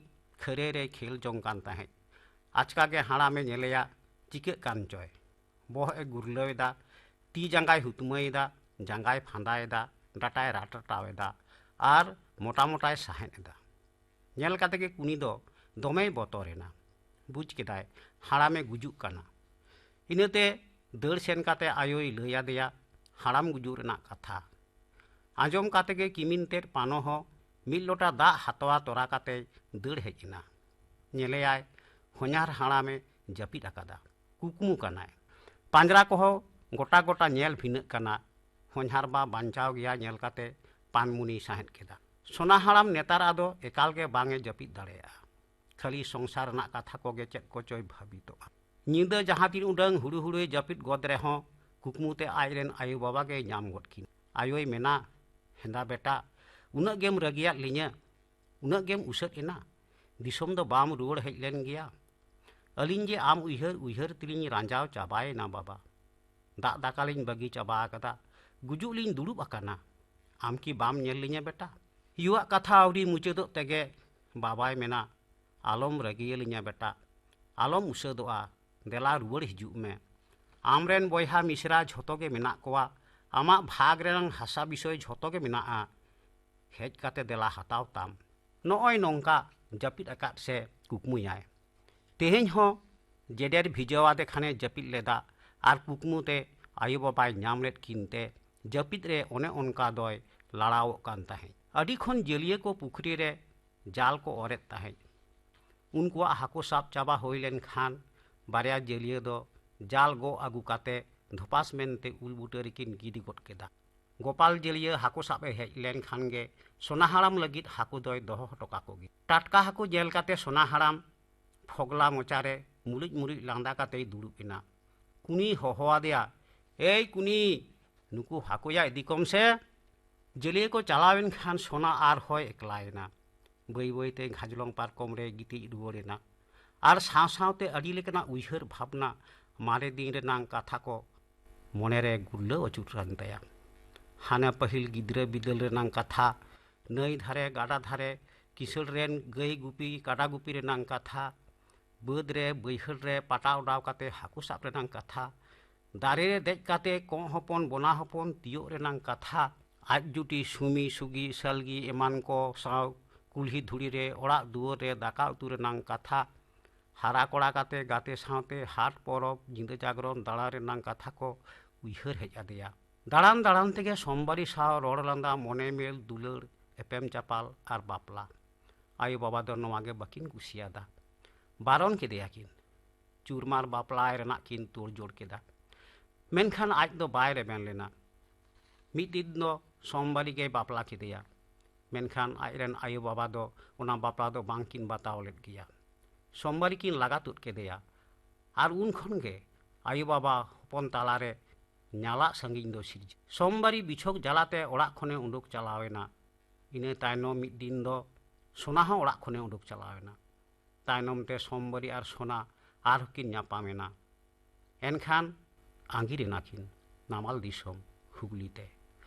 ᱠᱷᱟᱹᱨᱟᱹᱭ ᱨᱮᱭ ᱠᱷᱮᱞ ᱡᱚᱝ ᱠᱟᱱ ᱛᱟᱦᱮᱸᱫ᱾ ᱟᱪᱠᱟ ᱜᱮ ᱦᱟᱲᱟᱢᱮ ᱧᱮᱞᱮᱭᱟ, ᱪᱤᱠᱟᱹᱜ ᱠᱟᱱ ᱪᱚᱭ᱾ ᱵᱚᱦᱚᱜ ᱮ ᱜᱩᱨᱞᱟᱹᱣ ᱮᱫᱟ, ᱛᱤ ᱡᱟᱸᱜᱟᱭ ᱦᱩᱛᱢᱟᱹᱭ ᱮᱫᱟ, ᱡᱟᱸᱜᱟᱭ ᱯᱷᱟᱸᱫᱟ ᱮᱫᱟ, ᱰᱟᱴᱟᱭ ᱨᱟᱴᱨᱟᱴᱟᱣ ᱮᱫᱟ ᱟᱨ ᱢᱚᱴᱟ ᱢᱚᱴᱟᱭ ᱥᱟᱦᱮᱫ ᱮᱫᱟ᱾ ᱧᱮᱞ ᱠᱟᱛᱮ ᱜᱮ ᱠᱩᱱᱤ ᱫᱚ ᱫᱚᱢᱮᱭ ᱵᱚᱛᱚᱨ ᱮᱱᱟ᱾ ᱵᱩᱡᱽ ᱠᱮᱫᱟᱭ ᱦᱟᱲᱟᱢᱮ ᱜᱩᱡᱩᱜ ᱠᱟᱱᱟ᱾ ᱤᱱᱟᱹᱛᱮ ᱫᱟᱹᱲ ᱥᱮᱱ ᱠᱟᱛᱮ ᱟᱭᱳᱭ ᱞᱟᱹᱭ ᱟᱫᱮᱭᱟ ᱦᱟᱲᱟᱢ ᱜᱩᱡᱩᱜ ᱨᱮᱱᱟᱜ ᱠᱟᱛᱷᱟ᱾ ᱟᱸᱡᱚᱢ ᱠᱟᱛᱮ ᱜᱮ ᱠᱤᱢᱤᱱ ᱛᱮᱫ ᱯᱟᱱᱚ ᱦᱚᱸ ᱢᱤᱫ ᱞᱚᱴᱟ ᱫᱟᱜ ᱦᱟᱛᱣᱟ ᱛᱚᱨᱟ ᱠᱟᱛᱮᱭ ᱫᱟᱹᱲ ᱦᱮᱡ ᱮᱱᱟ᱾ ᱧᱮᱞᱮᱭᱟᱭ ᱦᱚᱧᱦᱟᱨ ᱦᱟᱲᱟᱢᱮ ᱡᱟᱹᱯᱤᱫ ᱟᱠᱟᱫᱟ, ᱠᱩᱠᱢᱩ ᱠᱟᱱᱟᱭ᱾ ᱯᱟᱸᱡᱽᱨᱟ ᱠᱚᱦᱚᱸ ᱜᱚᱴᱟ ᱜᱚᱴᱟ ᱧᱮᱞ ᱵᱷᱤᱱᱟᱹᱜ ᱠᱟᱱᱟ᱾ ᱦᱚᱧᱦᱟᱨ ᱵᱟ ᱵᱟᱧᱪᱟᱣ ᱜᱮᱭᱟ ᱧᱮᱞ ᱠᱟᱛᱮ ᱯᱟᱱᱢᱩᱱᱤᱭ ᱥᱟᱸᱦᱮᱫ ᱠᱮᱫᱟ᱾ ᱥᱚᱱᱟ ᱦᱟᱲᱟᱢ ᱱᱮᱛᱟᱨ ᱟᱫᱚ ᱮᱠᱟᱞ ᱜᱮ ᱵᱟᱝ ᱮ ᱡᱟᱹᱯᱤᱫ ᱫᱟᱲᱮᱭᱟᱜᱼᱟ᱾ ᱠᱷᱟᱹᱞᱤ ᱥᱚᱝᱥᱟᱨ ᱨᱮᱱᱟᱜ ᱠᱟᱛᱷᱟ ᱠᱚᱜᱮ ᱪᱮᱫ ᱠᱚᱪᱚᱭ ᱵᱷᱟᱹᱵᱤᱛᱚᱜᱼᱟ᱾ ᱧᱤᱫᱟᱹ ᱡᱟᱦᱟᱸ ᱛᱤᱱ ᱩᱰᱟᱹᱝ ᱦᱩᱲᱩ ᱦᱩᱲᱩᱭ ᱡᱟᱹᱯᱤᱫ ᱜᱚᱫ ᱨᱮᱦᱚᱸ ᱠᱩᱠᱢᱩ ᱛᱮ ᱟᱡ ᱨᱮᱱ ᱟᱭᱳ ᱵᱟᱵᱟ ᱜᱮᱭ ᱧᱟᱢ ᱜᱚᱫ ᱠᱤᱱᱟ᱾ ᱟᱭᱳᱭ ᱢᱮᱱᱟ, "ᱦᱮᱸᱫᱟ ᱵᱮᱴᱟ, ᱩᱱᱟᱹᱜ ᱜᱮᱢ ᱨᱟᱹᱜᱤᱭᱟᱫ ᱞᱤᱧᱟᱹ, ᱩᱱᱟᱹᱜ ᱜᱮᱢ ᱩᱥᱟᱹᱫ ᱮᱱᱟ? ᱫᱤᱥᱚᱢ ᱫᱚ ᱵᱟᱢ ᱨᱩᱣᱟᱹᱲ ᱦᱮᱡ ᱞᱮᱱ ᱜᱮᱭᱟ? ᱟᱹᱞᱤᱧ ᱡᱮ ᱟᱢ ᱩᱭᱦᱟᱹᱨ ᱩᱭᱦᱟᱹᱨ ᱛᱮᱞᱤᱧ ᱨᱟᱸᱡᱟᱣ ᱪᱟᱵᱟᱭᱮᱱᱟ ᱵᱟᱵᱟ᱾ ᱫᱟᱜ ᱫᱟᱠᱟ ᱞᱤᱧ ᱵᱟᱹᱜᱤ ᱪᱟᱵᱟ ᱟᱠᱟᱫᱟ, ᱜᱩᱡᱩᱜ ᱞᱤᱧ ᱫᱩᱲᱩᱵ ᱟᱠᱟᱱᱟ᱾ ᱟᱢ ᱠᱤ ᱵᱟᱢ ᱧᱮᱞ ᱞᱤᱧᱟ ᱵᱮᱴᱟ?" ᱭᱩᱣᱟᱜ ᱠᱟᱛᱷᱟ ᱟᱹᱣᱨᱤ ᱢᱩᱪᱟᱹᱫᱚᱜ ᱛᱮᱜᱮ ᱵᱟᱵᱟᱭ ᱢᱮᱱᱟ, "ᱟᱞᱚᱢ ᱨᱟᱹᱜᱤᱭᱟᱹᱞᱤᱧᱟ ᱵᱮᱴᱟ, ᱟᱞᱚᱢ ᱩᱥᱟᱹᱫᱚᱜᱼᱟ, ᱫᱮᱞᱟ ᱨᱩᱣᱟᱹᱲ ᱦᱤᱡᱩᱜ ᱢᱮ᱾ ᱟᱢᱨᱮᱱ ᱵᱚᱭᱦᱟ ᱢᱤᱥᱨᱟ ᱡᱷᱚᱛᱚ ᱜᱮ ᱢᱮᱱᱟᱜ ᱠᱚᱣᱟ, ᱟᱢᱟᱜ ᱵᱷᱟᱜᱽ ᱨᱮᱱᱟᱝ ᱦᱟᱥᱟ ᱵᱤᱥᱚᱭ ᱡᱷᱚᱛᱚ ᱜᱮ ᱢᱮᱱᱟᱜᱼᱟ, ᱦᱮᱡ ᱠᱟᱛᱮ ᱫᱮᱞᱟ ᱦᱟᱛᱟᱣ ᱛᱟᱢ᱾" ᱱᱚᱜᱼᱚᱭ ᱱᱚᱝᱠᱟ ᱡᱟᱹᱯᱤᱫ ᱟᱠᱟᱫ ᱥᱮ ᱠᱩᱠᱢᱩᱭᱟᱭ᱾ ᱛᱮᱦᱮᱧ ᱦᱚᱸ ᱡᱮᱰᱮᱨ ᱵᱷᱤᱡᱟᱹᱣᱟᱫᱮ ᱠᱷᱟᱱᱮ ᱡᱟᱹᱯᱤᱫ ᱞᱮᱫᱟ ᱟᱨ ᱠᱩᱠᱢᱩ ᱛᱮ ᱟᱭᱳ ᱵᱟᱵᱟᱭ ᱧᱟᱢ ᱞᱮᱫ ᱠᱤᱱ ᱛᱮ ᱡᱟᱹᱯᱤᱫ ᱨᱮ ᱚᱱᱮ ᱚᱱᱠᱟ ᱫᱚᱭ ᱞᱟᱲᱟᱣᱚᱜ ᱠᱟᱱ ᱛᱟᱦᱮᱸᱫ᱾ ᱟᱹᱰᱤ ᱠᱷᱚᱱ ᱡᱟᱹᱞᱤᱭᱟᱹ ᱠᱚ ᱯᱩᱠᱷᱨᱤ ᱨᱮ ᱡᱟᱞ ᱠᱚ ᱚᱨᱮᱫ ᱛᱟᱦᱮᱸᱫ᱾ ᱩᱱᱠᱩᱣᱟᱜ ᱦᱟᱹᱠᱩ ᱥᱟᱵ ᱪᱟᱵᱟ ᱦᱩᱭ ᱞᱮᱱ ᱠᱷᱟᱱ ᱵᱟᱨᱭᱟ ᱡᱟᱹᱞᱤᱭᱟᱹ ᱫᱚ ᱡᱟᱞ ᱜᱚᱜ ᱟᱹᱜᱩ ᱠᱟᱛᱮ ᱫᱷᱚᱯᱟᱥ ᱢᱮᱱᱛᱮ ᱩᱞ ᱵᱩᱴᱟᱹ ᱨᱮᱠᱤᱱ ᱜᱤᱰᱤ ᱜᱚᱫ ᱠᱮᱫᱟ᱾ ᱜᱳᱯᱟᱞ ᱡᱟᱹᱞᱤᱭᱟᱹ ᱦᱟᱹᱠᱩ ᱥᱟᱵ ᱮ ᱦᱮᱡ ᱞᱮᱱ ᱠᱷᱟᱱ ᱜᱮ ᱥᱚᱱᱟ ᱦᱟᱲᱟᱢ ᱞᱟᱹᱜᱤᱫ ᱦᱟᱹᱠᱩ ᱫᱚᱭ ᱫᱚᱦᱚ ᱦᱚᱴᱚ ᱠᱟᱠᱚ ᱜᱮ᱾ ᱴᱟᱴᱠᱟ ᱦᱟᱹᱠᱩ ᱧᱮᱞ ᱠᱟᱛᱮ ᱥᱚᱱᱟ ᱦᱟᱲᱟᱢ ᱯᱷᱚᱜᱽᱞᱟ ᱢᱚᱪᱟᱨᱮ ᱢᱩᱞᱩᱡ ᱢᱩᱞᱩᱡ ᱞᱟᱸᱫᱟ ᱠᱟᱛᱮᱭ ᱫᱩᱲᱩᱵ ᱮᱱᱟ᱾ ᱠᱩᱱᱤᱭ ᱦᱚᱦᱚ ᱟᱫᱮᱭᱟ, "ᱮᱭ ᱠᱩᱱᱤ, ᱱᱩᱠᱩ ᱦᱟᱹᱠᱩᱭᱟ ᱤᱫᱤ ᱠᱚᱢ ᱥᱮ, ᱡᱟᱹᱞᱤᱭᱟᱹ ᱠᱚ ᱪᱟᱞᱟᱣᱮᱱ ᱠᱷᱟᱱ ᱥᱚᱱᱟ ᱟᱨᱦᱚᱸᱭ ᱮᱠᱞᱟᱭᱮᱱᱟ᱾ ᱵᱟᱹᱭ ᱵᱟᱹᱭᱛᱮ ᱜᱷᱟᱡᱽᱞᱚᱝ ᱯᱟᱨᱠᱚᱢ ᱨᱮ ᱜᱤᱛᱤᱡ ᱨᱩᱣᱟᱹᱲᱮᱱᱟ᱾ ᱟᱨ ᱥᱟᱶ ᱥᱟᱶᱛᱮ ᱟᱹᱰᱤ ᱞᱮᱠᱟᱱᱟᱜ ᱩᱭᱦᱟᱹᱨ ᱵᱷᱟᱵᱽᱱᱟ ᱢᱟᱨᱮ ᱫᱤᱱ ᱨᱮᱱᱟᱝ ᱠᱟᱛᱷᱟ ᱠᱚ ᱢᱚᱱᱮᱨᱮ ᱜᱩᱨᱞᱟᱹᱣ ᱟᱹᱪᱩᱨ ᱞᱮᱱ ᱛᱟᱭᱟ᱾ ᱦᱟᱱᱮ ᱯᱟᱹᱦᱤᱞ ᱜᱤᱫᱽᱨᱟᱹ ᱵᱤᱫᱟᱹᱞ ᱨᱮᱱᱟᱝ ᱠᱟᱛᱷᱟ, ᱱᱟᱹᱭ ᱫᱷᱟᱨᱮ, ᱜᱟᱰᱟ ᱫᱷᱟᱨᱮ, ᱠᱤᱥᱟᱹᱲ ᱨᱮᱱ ᱜᱟᱹᱭ ᱜᱩᱯᱤ, ᱠᱟᱰᱟ ᱜᱩᱯᱤ ᱨᱮᱱᱟᱝ ᱠᱟᱛᱷᱟ, ᱵᱟᱹᱫᱽ ᱨᱮ, ᱵᱟᱹᱭᱦᱟᱹᱲ ᱨᱮ ᱯᱟᱴᱟ ᱚᱰᱟᱣ ᱠᱟᱛᱮ ᱦᱟᱹᱠᱩ ᱥᱟᱵ ᱨᱮᱱᱟᱝ ᱠᱟᱛᱷᱟ, ᱫᱟᱨᱮ ᱨᱮ ᱫᱮᱡ ᱠᱟᱛᱮ ᱠᱚᱸᱜ ᱦᱚᱯᱚᱱ, ᱵᱚᱱᱟ ᱦᱚᱯᱚᱱ ᱛᱤᱭᱳᱜ ᱨᱮᱱᱟᱝ ᱠᱟᱛᱷᱟ, ᱟᱡ ᱡᱩᱴᱤ ᱥᱩᱢᱤ, ᱥᱩᱜᱤ, ᱥᱟᱞᱜᱤ ᱮᱢᱟᱱ ᱠᱚ ᱥᱟᱶ ᱠᱩᱞᱦᱤ ᱫᱷᱩᱲᱤ ᱨᱮ, ᱚᱲᱟᱜ ᱫᱩᱣᱟᱹᱨ ᱨᱮ ᱫᱟᱠᱟ ᱩᱛᱩ ᱨᱮᱱᱟᱝ ᱠᱟᱛᱷᱟ, ᱦᱟᱨᱟ ᱠᱚᱲᱟ ᱠᱟᱛᱮ ᱜᱟᱛᱮ ᱥᱟᱶᱛᱮ ᱦᱟᱴ ᱯᱚᱨᱚᱵᱽ, ᱧᱤᱫᱟᱹ ᱡᱟᱜᱽᱨᱚᱱ, ᱫᱟᱬᱟ ᱨᱮᱱᱟᱝ ᱠᱟᱛᱷᱟ ᱠᱚ ᱩᱭᱦᱟᱹᱨ ᱦᱮᱡ ᱟᱫᱮᱭᱟ᱾ ᱫᱟᱬᱟᱱ ᱫᱟᱬᱟᱱ ᱛᱮᱜᱮ ᱥᱳᱢᱵᱟᱨᱤ ᱥᱟᱶ ᱨᱚᱲ ᱞᱟᱸᱫᱟ, ᱢᱚᱱᱮ ᱢᱮᱞ, ᱫᱩᱞᱟᱹᱲ, ᱮᱯᱮᱢ ᱪᱟᱯᱟᱞ ᱟᱨ ᱵᱟᱯᱞᱟ᱾ ᱟᱭᱳ ᱵᱟᱵᱟ ᱫᱚ ᱱᱚᱣᱟ ᱜᱮ ᱵᱟᱹᱠᱤᱱ ᱠᱩᱥᱤᱭᱟᱫᱟ᱾ ᱵᱟᱨᱚᱱ ᱠᱮᱫᱮᱭᱟ ᱠᱤᱱ᱾ ᱪᱩᱨᱢᱟᱨ ᱵᱟᱯᱞᱟᱭ ᱨᱮᱱᱟᱜ ᱠᱤᱱ ᱛᱳᱲ ᱡᱳᱲ ᱠᱮᱫᱟ᱾ ᱢᱮᱱᱠᱷᱟᱱ ᱟᱡ ᱫᱚ ᱵᱟᱭ ᱨᱮᱵᱮᱱ ᱞᱮᱱᱟ᱾ ᱢᱤᱫ ᱫᱤᱱ ᱫᱚ ᱥᱳᱢᱵᱟᱨᱤ ᱜᱮᱭ ᱵᱟᱯᱞᱟ ᱠᱮᱫᱮᱭᱟ᱾ ᱢᱮᱱᱠᱷᱟᱱ ᱟᱡᱨᱮᱱ ᱟᱭᱳ ᱵᱟᱵᱟ ᱫᱚ ᱚᱱᱟ ᱵᱟᱯᱞᱟ ᱫᱚ ᱵᱟᱝ ᱠᱤᱱ ᱵᱟᱛᱟᱣ ᱞᱮᱫ ᱜᱮᱭᱟ᱾ ᱥᱳᱢᱵᱟᱨᱤ ᱠᱤᱱ ᱞᱟᱜᱟ ᱛᱩᱫ ᱠᱮᱫᱮᱭᱟ᱾ ᱟᱨ ᱩᱱ ᱠᱷᱚᱱ ᱜᱮ ᱟᱭᱳ ᱵᱟᱵᱟ ᱦᱚᱯᱚᱱ ᱛᱟᱞᱟᱨᱮ ᱧᱟᱞᱟᱜ ᱥᱟᱺᱜᱤᱧ ᱫᱚ ᱥᱤᱨᱡᱟᱹ᱾ ᱥᱳᱢᱵᱟᱨᱤ ᱵᱤᱪᱷᱚᱠ ᱡᱟᱞᱟᱛᱮ ᱚᱲᱟᱜ ᱠᱷᱚᱱᱮ ᱩᱰᱩᱠ ᱪᱟᱞᱟᱣ ᱮᱱᱟ᱾ ᱤᱱᱟᱹ ᱛᱟᱭᱱᱚᱢ ᱢᱤᱫ ᱫᱤᱱ ᱫᱚ ᱥᱳᱱᱟ ᱦᱚᱸ ᱚᱲᱟᱜ ᱠᱷᱚᱱᱮ ᱩᱰᱩᱠ ᱪᱟᱞᱟᱣ ᱮᱱᱟ᱾ ᱛᱟᱭᱱᱚᱢ ᱛᱮ ᱥᱳᱢᱵᱟᱨᱤ ᱟᱨ ᱥᱳᱱᱟ ᱟᱨᱦᱚᱸ ᱠᱤᱱ ᱧᱟᱯᱟᱢ ᱮᱱᱟ᱾ ᱮᱱᱠᱷᱟᱱ ᱟᱸᱜᱤᱨ ᱮᱱᱟ ᱠᱤᱱ ᱱᱟᱢᱟᱞ ᱫᱤᱥᱚᱢ ᱦᱩᱜᱽᱞᱤ ᱛᱮ᱾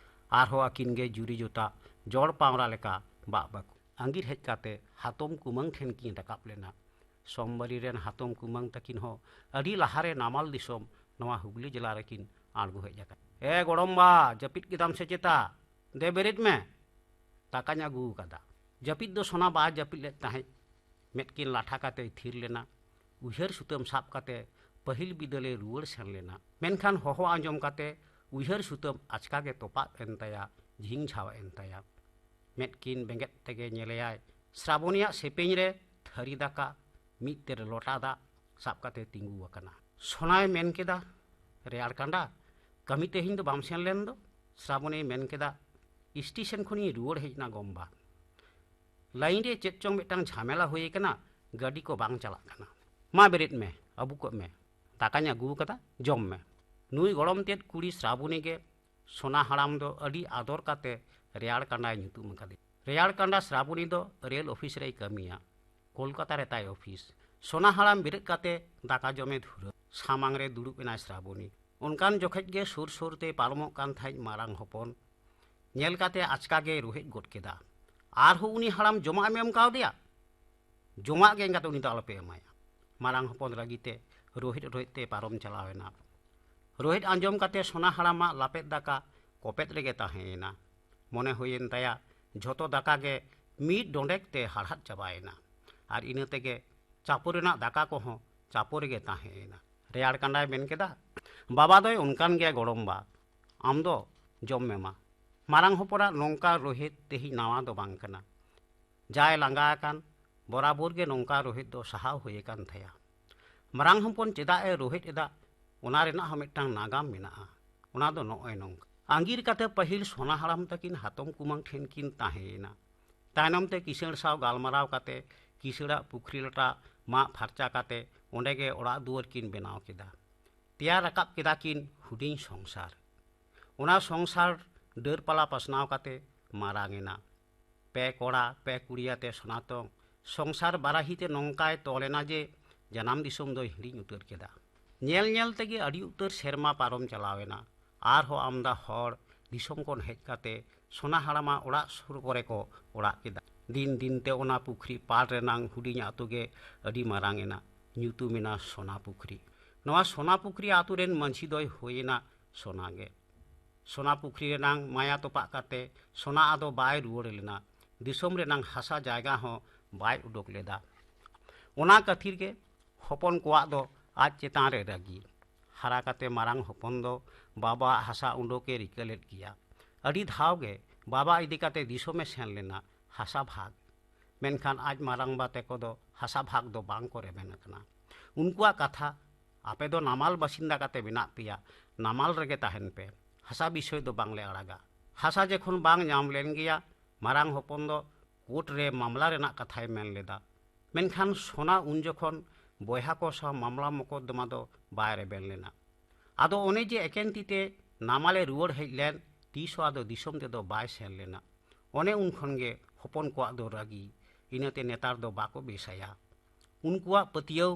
ᱟᱨᱦᱚᱸ ᱟᱹᱠᱤᱱ ᱜᱮ ᱡᱩᱨᱤ ᱡᱚᱛᱟ ᱡᱚᱲ ᱯᱟᱣᱨᱟ ᱞᱮᱠᱟ ᱵᱟᱜ ᱵᱟᱠᱚ᱾ ᱟᱸᱜᱤᱨ ᱦᱮᱡ ᱠᱟᱛᱮ ᱦᱟᱛᱚᱢ ᱠᱩᱢᱟᱹᱝ ᱴᱷᱮᱱ ᱠᱤᱱ ᱨᱟᱠᱟᱵ ᱞᱮᱱᱟ᱾ ᱥᱳᱢᱵᱟᱨᱤ ᱨᱮᱱ ᱦᱟᱛᱚᱢ ᱠᱩᱢᱟᱹᱝ ᱛᱟᱹᱠᱤᱱ ᱦᱚᱸ ᱟᱹᱰᱤ ᱞᱟᱦᱟᱨᱮ ᱱᱟᱢᱟᱞ ᱫᱤᱥᱚᱢ ᱱᱚᱣᱟ ᱦᱩᱜᱽᱞᱤ ᱡᱮᱞᱟ ᱨᱮᱠᱤᱱ ᱟᱬᱜᱚ ᱦᱮᱡ ᱟᱠᱟᱱᱟ᱾ "ᱮ ᱜᱚᱲᱚᱢᱵᱟ, ᱡᱟᱹᱯᱤᱫ ᱠᱮᱫᱟᱢ ᱥᱮ ᱪᱮᱛᱟ? ᱫᱮ ᱵᱮᱨᱮᱫ ᱢᱮ, ᱫᱟᱠᱟᱧ ᱟᱹᱜᱩ ᱟᱠᱟᱫᱟ᱾" ᱡᱟᱹᱯᱤᱫ ᱫᱚ ᱥᱳᱱᱟ ᱵᱟᱭ ᱡᱟᱹᱯᱤᱫ ᱞᱮᱫ ᱛᱟᱦᱮᱸᱫ᱾ ᱢᱮᱫ ᱠᱤᱱ ᱞᱟᱴᱷᱟ ᱠᱟᱛᱮᱭ ᱛᱷᱤᱨ ᱞᱮᱱᱟ᱾ ᱩᱭᱦᱟᱹᱨ ᱥᱩᱛᱟᱹᱢ ᱥᱟᱵ ᱠᱟᱛᱮ ᱯᱟᱹᱦᱤᱞ ᱵᱤᱫᱟᱹᱞᱮ ᱨᱩᱣᱟᱹᱲ ᱥᱮᱱ ᱞᱮᱱᱟ᱾ ᱢᱮᱱᱠᱷᱟᱱ ᱦᱚᱦᱚ ᱟᱸᱡᱚᱢ ᱠᱟᱛᱮ ᱩᱭᱦᱟᱹᱨ ᱥᱩᱛᱟᱹᱢ ᱟᱪᱠᱟ ᱜᱮ ᱛᱚᱯᱟᱜ ᱮᱱ ᱛᱟᱭᱟ, ᱡᱷᱤᱝ ᱡᱷᱟᱣ ᱮᱱ ᱛᱟᱭᱟ᱾ ᱢᱮᱫ ᱠᱤᱱ ᱵᱮᱸᱜᱮᱫ ᱛᱮᱜᱮ ᱧᱮᱞᱮᱭᱟᱭ ᱥᱨᱟᱵᱚᱱᱤᱭᱟᱜ ᱥᱮᱯᱮᱧ ᱨᱮ ᱛᱷᱟᱹᱨᱤ ᱫᱟᱠᱟ, ᱢᱤᱫ ᱛᱮ ᱞᱚᱴᱟ ᱫᱟᱜ ᱥᱟᱵ ᱠᱟᱛᱮ ᱛᱤᱸᱜᱩ ᱟᱠᱟᱱᱟ᱾ ᱥᱳᱱᱟᱭ ᱢᱮᱱ ᱠᱮᱫᱟ, "ᱨᱮᱭᱟᱲ ᱠᱟᱸᱰᱟ, ᱠᱟᱹᱢᱤ ᱛᱮᱦᱮᱧ ᱫᱚ ᱵᱟᱢ ᱥᱮᱱ ᱞᱮᱱ ᱫᱚ?" ᱥᱨᱟᱵᱚᱱᱤᱭ ᱢᱮᱱ ᱠᱮᱫᱟ, "ᱥᱴᱮᱥᱚᱱ ᱠᱷᱚᱱᱤᱧ ᱨᱩᱣᱟᱹᱲ ᱦᱮᱡ ᱮᱱᱟ ᱜᱚᱢᱵᱟ᱾ ᱞᱟᱭᱤᱱ ᱨᱮ ᱪᱮᱫ ᱪᱚᱝ ᱢᱤᱫᱴᱟᱝ ᱡᱷᱟᱢᱮᱞᱟ ᱦᱩᱭ ᱟᱠᱟᱱᱟ, ᱜᱟᱹᱰᱤ ᱠᱚ ᱵᱟᱝ ᱪᱟᱞᱟᱜ ᱠᱟᱱᱟ᱾ ᱢᱟ ᱵᱮᱨᱮᱫ ᱢᱮ, ᱟᱹᱵᱩᱠᱚᱜ ᱢᱮ, ᱫᱟᱠᱟᱧ ᱟᱹᱜᱩ ᱟᱠᱟᱫᱟ, ᱡᱚᱢ ᱢᱮ᱾" ᱱᱩᱭ ᱜᱚᱲᱚᱢ ᱛᱮᱫ ᱠᱩᱲᱤ ᱥᱨᱟᱵᱚᱱᱤ ᱜᱮ ᱥᱳᱱᱟ ᱦᱟᱲᱟᱢ ᱫᱚ ᱟᱹᱰᱤ ᱟᱫᱚᱨ ᱠᱟᱛᱮ ᱨᱮᱭᱟᱲ ᱠᱟᱸᱰᱟᱭ ᱧᱩᱛᱩᱢ ᱟᱠᱟᱫᱮ᱾ ᱨᱮᱭᱟᱲ ᱠᱟᱸᱰᱟ ᱥᱨᱟᱵᱚᱱᱤ ᱫᱚ ᱨᱮᱞ ᱚᱯᱷᱤᱥ ᱨᱮᱭ ᱠᱟᱹᱢᱤᱭᱟ᱾ ᱠᱳᱞᱠᱟᱛᱟ ᱨᱮ ᱛᱟᱭ ᱚᱯᱷᱤᱥ᱾ ᱥᱳᱱᱟ ᱦᱟᱲᱟᱢ ᱵᱮᱨᱮᱫ ᱠᱟᱛᱮ ᱫᱟᱠᱟ ᱡᱚᱢᱮ ᱫᱷᱩᱨᱟᱹ᱾ ᱥᱟᱢᱟᱝ ᱨᱮ ᱫᱩᱲᱩᱵ ᱮᱱᱟᱭ ᱥᱨᱟᱵᱚᱱᱤ᱾ ᱚᱱᱠᱟᱱ ᱡᱚᱠᱷᱮᱡ ᱜᱮ ᱥᱩᱨ ᱥᱩᱨ ᱛᱮ ᱯᱟᱨᱚᱢᱚᱜ ᱠᱟᱱ ᱛᱟᱦᱮᱸᱫ ᱢᱟᱨᱟᱝ ᱦᱚᱯᱚᱱ᱾ ᱧᱮᱞ ᱠᱟᱛᱮ ᱟᱪᱠᱟ ᱜᱮᱭ ᱨᱳᱦᱮᱫ ᱜᱚᱫ ᱠᱮᱫᱟ, "ᱟᱨᱦᱚᱸ ᱩᱱᱤ ᱦᱟᱲᱟᱢ ᱡᱚᱢᱟᱜ ᱮᱢ ᱮᱢ ᱠᱟᱣᱫᱮᱭᱟ? ᱡᱚᱢᱟᱜ ᱜᱮ ᱮᱸᱜᱟᱛ ᱩᱱᱤ ᱫᱚ ᱟᱞᱚᱯᱮ ᱮᱢᱟᱭᱟ᱾" ᱢᱟᱨᱟᱝ ᱦᱚᱯᱚᱱ ᱨᱟᱹᱜᱤ ᱛᱮ ᱨᱳᱦᱮᱫ ᱨᱳᱦᱮᱫ ᱛᱮ ᱯᱟᱨᱚᱢ ᱪᱟᱞᱟᱣ ᱮᱱᱟ᱾ ᱨᱳᱦᱮᱫ ᱟᱸᱡᱚᱢ ᱠᱟᱛᱮ ᱥᱳᱱᱟ ᱦᱟᱲᱟᱢᱟᱜ ᱞᱟᱯᱮᱫ ᱫᱟᱠᱟ ᱠᱚᱯᱮᱫ ᱨᱮᱜᱮ ᱛᱟᱦᱮᱸ ᱮᱱᱟ᱾ ᱢᱚᱱᱮ ᱦᱩᱭᱮᱱ ᱛᱟᱭᱟ, ᱡᱷᱚᱛᱚ ᱫᱟᱠᱟ ᱜᱮ ᱢᱤᱫ ᱰᱚᱸᱰᱮᱠ ᱛᱮ ᱦᱟᱲᱦᱟᱫ ᱪᱟᱵᱟᱭᱮᱱᱟ᱾ ᱟᱨ ᱤᱱᱟᱹ ᱛᱮᱜᱮ ᱪᱟᱯᱚ ᱨᱮᱱᱟᱜ ᱫᱟᱠᱟ ᱠᱚᱦᱚᱸ ᱪᱟᱯᱚ ᱨᱮᱜᱮ ᱛᱟᱦᱮᱸ ᱮᱱᱟ᱾ ᱨᱮᱭᱟᱲ ᱠᱟᱸᱰᱟᱭ ᱢᱮᱱ ᱠᱮᱫᱟ, "ᱵᱟᱵᱟ ᱫᱚᱭ ᱚᱱᱠᱟᱱ ᱜᱮᱭᱟ ᱜᱚᱲᱚᱢᱵᱟ, ᱟᱢ ᱫᱚ ᱡᱚᱢ ᱢᱮ ᱢᱟ᱾" ᱢᱟᱨᱟᱝ ᱦᱚᱯᱚᱱᱟᱜ ᱱᱚᱝᱠᱟ ᱨᱳᱦᱮᱫ ᱛᱮᱦᱮᱧ ᱱᱟᱣᱟ ᱫᱚ ᱵᱟᱝ ᱠᱟᱱᱟ᱾ ᱡᱟᱭ ᱞᱟᱸᱜᱟ ᱟᱠᱟᱱ, ᱵᱚᱨᱟᱵᱚᱨ ᱜᱮ ᱱᱚᱝᱠᱟ ᱨᱳᱦᱮᱫ ᱫᱚ ᱥᱟᱦᱟᱣ ᱦᱩᱭ ᱟᱠᱟᱱ ᱛᱟᱭᱟ᱾ ᱢᱟᱨᱟᱝ ᱦᱚᱯᱚᱱ ᱪᱮᱫᱟᱜ ᱮ ᱨᱳᱦᱮᱫ ᱮᱫᱟ, ᱚᱱᱟ ᱨᱮᱱᱟᱜ ᱦᱚᱸ ᱢᱤᱫᱴᱟᱝ ᱱᱟᱜᱟᱢ ᱢᱮᱱᱟᱜᱼᱟ᱾ ᱚᱱᱟ ᱫᱚ ᱱᱚᱜᱼᱚᱭ ᱱᱚᱝᱠᱟ᱾ ᱟᱸᱜᱤᱨ ᱠᱟᱛᱮ ᱯᱟᱹᱦᱤᱞ ᱥᱳᱱᱟ ᱦᱟᱲᱟᱢ ᱛᱟᱹᱠᱤᱱ ᱦᱟᱛᱚᱢ ᱠᱩᱢᱟᱹᱝ ᱴᱷᱮᱱ ᱠᱤᱱ ᱛᱟᱦᱮᱸᱭᱮᱱᱟ᱾ ᱛᱟᱭᱱᱚᱢ ᱛᱮ ᱠᱤᱥᱟᱹᱬ ᱥᱟᱶ ᱜᱟᱞᱢᱟᱨᱟᱣ ᱠᱟᱛᱮ ᱠᱤᱥᱟᱹᱬᱟᱜ ᱯᱩᱠᱷᱨᱤ ᱞᱟᱴᱟ ᱢᱟᱜ ᱯᱷᱟᱨᱪᱟ ᱠᱟᱛᱮ ᱚᱸᱰᱮ ᱜᱮ ᱚᱲᱟᱜ ᱫᱩᱣᱟᱹᱨ ᱠᱤᱱ ᱵᱮᱱᱟᱣ ᱠᱮᱫᱟ᱾ ᱛᱮᱭᱟᱨ ᱨᱟᱠᱟᱵ ᱠᱮᱫᱟ ᱠᱤᱱ ᱦᱩᱰᱤᱧ ᱥᱚᱝᱥᱟᱨ᱾ ᱚᱱᱟ ᱥᱚᱝᱥᱟᱨ ᱰᱟᱹᱨ ᱯᱟᱞᱟ ᱯᱟᱥᱱᱟᱣ ᱠᱟᱛᱮ ᱢᱟᱨᱟᱝ ᱮᱱᱟ᱾ ᱯᱮ ᱠᱚᱲᱟ, ᱯᱮ ᱠᱩᱲᱤ ᱟᱛᱮ ᱥᱚᱱᱟᱛᱚᱝ ᱥᱚᱝᱥᱟᱨ ᱵᱟᱨᱟᱦᱤ ᱛᱮ ᱱᱚᱝᱠᱟᱭ ᱛᱚᱞ ᱮᱱᱟ ᱡᱮ ᱡᱟᱱᱟᱢ ᱫᱤᱥᱚᱢ ᱫᱚᱭ ᱦᱤᱲᱤᱧ ᱩᱛᱟᱹᱨ ᱠᱮᱫᱟ᱾ ᱧᱮᱞ ᱧᱮᱞ ᱛᱮᱜᱮ ᱟᱹᱰᱤ ᱩᱛᱟᱹᱨ ᱥᱮᱨᱢᱟ ᱯᱟᱨᱚᱢ ᱪᱟᱞᱟᱣ ᱮᱱᱟ᱾ ᱟᱨᱦᱚᱸ ᱟᱢᱫᱟ ᱦᱚᱲ ᱫᱤᱥᱚᱢ ᱠᱷᱚᱱ ᱦᱮᱡ ᱠᱟᱛᱮ ᱥᱳᱱᱟ ᱦᱟᱲᱟᱢᱟᱜ ᱚᱲᱟᱜ ᱥᱩᱨ ᱠᱚᱨᱮ ᱠᱚ ᱚᱲᱟᱜ ᱠᱮᱫᱟ᱾ ᱫᱤᱱ ᱫᱤᱱ ᱛᱮ ᱚᱱᱟ ᱯᱩᱠᱷᱨᱤ ᱯᱟᱲ ᱨᱮᱱᱟᱝ ᱦᱩᱰᱤᱧ ᱟᱛᱳ ᱜᱮ ᱟᱹᱰᱤ ᱢᱟᱨᱟᱝ ᱮᱱᱟ᱾ ᱧᱩᱛᱩᱢ ᱮᱱᱟ ᱥᱳᱱᱟ ᱯᱩᱠᱷᱨᱤ᱾ ᱱᱚᱣᱟ ᱥᱳᱱᱟ ᱯᱩᱠᱷᱨᱤ ᱟᱛᱳ ᱨᱮᱱ ᱢᱟᱹᱡᱷᱤ ᱫᱚᱭ ᱦᱩᱭ ᱮᱱᱟ ᱥᱳᱱᱟ ᱜᱮ᱾ ᱥᱳᱱᱟ ᱯᱩᱠᱷᱨᱤ ᱨᱮᱱᱟᱝ ᱢᱟᱭᱟ ᱛᱚᱯᱟᱜ ᱠᱟᱛᱮ ᱥᱳᱱᱟ ᱟᱫᱚ ᱵᱟᱭ ᱨᱩᱣᱟᱹᱲ ᱞᱮᱱᱟ᱾ ᱫᱤᱥᱚᱢ ᱨᱮᱱᱟᱝ ᱦᱟᱥᱟ ᱡᱟᱭᱜᱟ ᱦᱚᱸ ᱵᱟᱭ ᱩᱰᱩᱠ ᱞᱮᱫᱟ᱾ ᱚᱱᱟ ᱠᱷᱟᱹᱛᱤᱨ ᱜᱮ ᱦᱚᱯᱚᱱ ᱠᱚᱣᱟᱜ ᱫᱚ ᱟᱡ ᱪᱮᱛᱟᱱ ᱨᱮ ᱨᱟᱹᱜᱤ᱾ ᱦᱟᱨᱟ ᱠᱟᱛᱮ ᱢᱟᱨᱟᱝ ᱦᱚᱯᱚᱱ ᱫᱚ ᱵᱟᱵᱟᱣᱟᱜ ᱦᱟᱥᱟ ᱩᱰᱩᱠᱮ ᱨᱤᱠᱟᱹ ᱞᱮᱫ ᱜᱮᱭᱟ᱾ ᱟᱹᱰᱤ ᱫᱷᱟᱣ ᱜᱮ ᱵᱟᱵᱟ ᱤᱫᱤ ᱠᱟᱛᱮ ᱫᱤᱥᱚᱢᱮ ᱥᱮᱱ ᱞᱮᱱᱟ ᱦᱟᱥᱟ ᱵᱷᱟᱜᱽ᱾ ᱢᱮᱱᱠᱷᱟᱱ ᱟᱡ ᱢᱟᱨᱟᱝᱵᱟ ᱛᱮᱠᱚ ᱫᱚ ᱦᱟᱥᱟ ᱵᱷᱟᱜᱽ ᱫᱚ ᱵᱟᱝ ᱠᱚ ᱨᱮᱵᱮᱱ ᱟᱠᱟᱱᱟ᱾ ᱩᱱᱠᱩᱣᱟᱜ ᱠᱟᱛᱷᱟ, "ᱟᱯᱮ ᱫᱚ ᱱᱟᱢᱟᱞ ᱵᱟᱥᱤᱱᱫᱟ ᱠᱟᱛᱮ ᱢᱮᱱᱟᱜ ᱯᱮᱭᱟ, ᱱᱟᱢᱟᱞ ᱨᱮᱜᱮ ᱛᱟᱦᱮᱱ ᱯᱮ, ᱦᱟᱥᱟ ᱵᱤᱥᱚᱭ ᱫᱚ ᱵᱟᱝᱞᱮ ᱟᱲᱟᱜᱟ᱾" ᱦᱟᱥᱟ ᱡᱚᱠᱷᱚᱱ ᱵᱟᱝ ᱧᱟᱢ ᱞᱮᱱ ᱜᱮᱭᱟ, ᱢᱟᱨᱟᱝ ᱦᱚᱯᱚᱱ ᱫᱚ ᱠᱳᱨᱴ ᱨᱮ ᱢᱟᱢᱞᱟ ᱨᱮᱱᱟᱜ ᱠᱟᱛᱷᱟᱭ ᱢᱮᱱ ᱞᱮᱫᱟ᱾ ᱢᱮᱱᱠᱷᱟᱱ ᱥᱳᱱᱟ ᱩᱱ ᱡᱚᱠᱷᱚᱱ ᱵᱚᱭᱦᱟ ᱠᱚ ᱥᱟᱶ ᱢᱟᱢᱞᱟ ᱢᱚᱠᱚᱫᱫᱚᱢᱟ ᱫᱚ ᱵᱟᱭ ᱨᱮᱵᱮᱱ ᱞᱮᱱᱟ᱾ ᱟᱫᱚ ᱚᱱᱮ ᱡᱮ ᱮᱠᱮᱱ ᱛᱤ ᱛᱮ ᱱᱟᱢᱟᱞᱮ ᱨᱩᱣᱟᱹᱲ ᱦᱮᱡ ᱞᱮᱱ, ᱛᱤᱥ ᱦᱚᱸ ᱟᱫᱚ ᱫᱤᱥᱚᱢ ᱛᱮᱫᱚ ᱵᱟᱭ ᱥᱮᱱ ᱞᱮᱱᱟ᱾ ᱚᱱᱮ ᱩᱱ ᱠᱷᱚᱱ ᱜᱮ ᱦᱚᱯᱚᱱ ᱠᱚᱣᱟᱜ ᱫᱚ ᱨᱟᱹᱜᱤ, ᱤᱱᱟᱹᱛᱮ ᱱᱮᱛᱟᱨ ᱫᱚ ᱵᱟᱠᱚ ᱵᱮᱥᱟᱭᱟ᱾ ᱩᱱᱠᱩᱣᱟᱜ ᱯᱟᱹᱛᱭᱟᱹᱣ,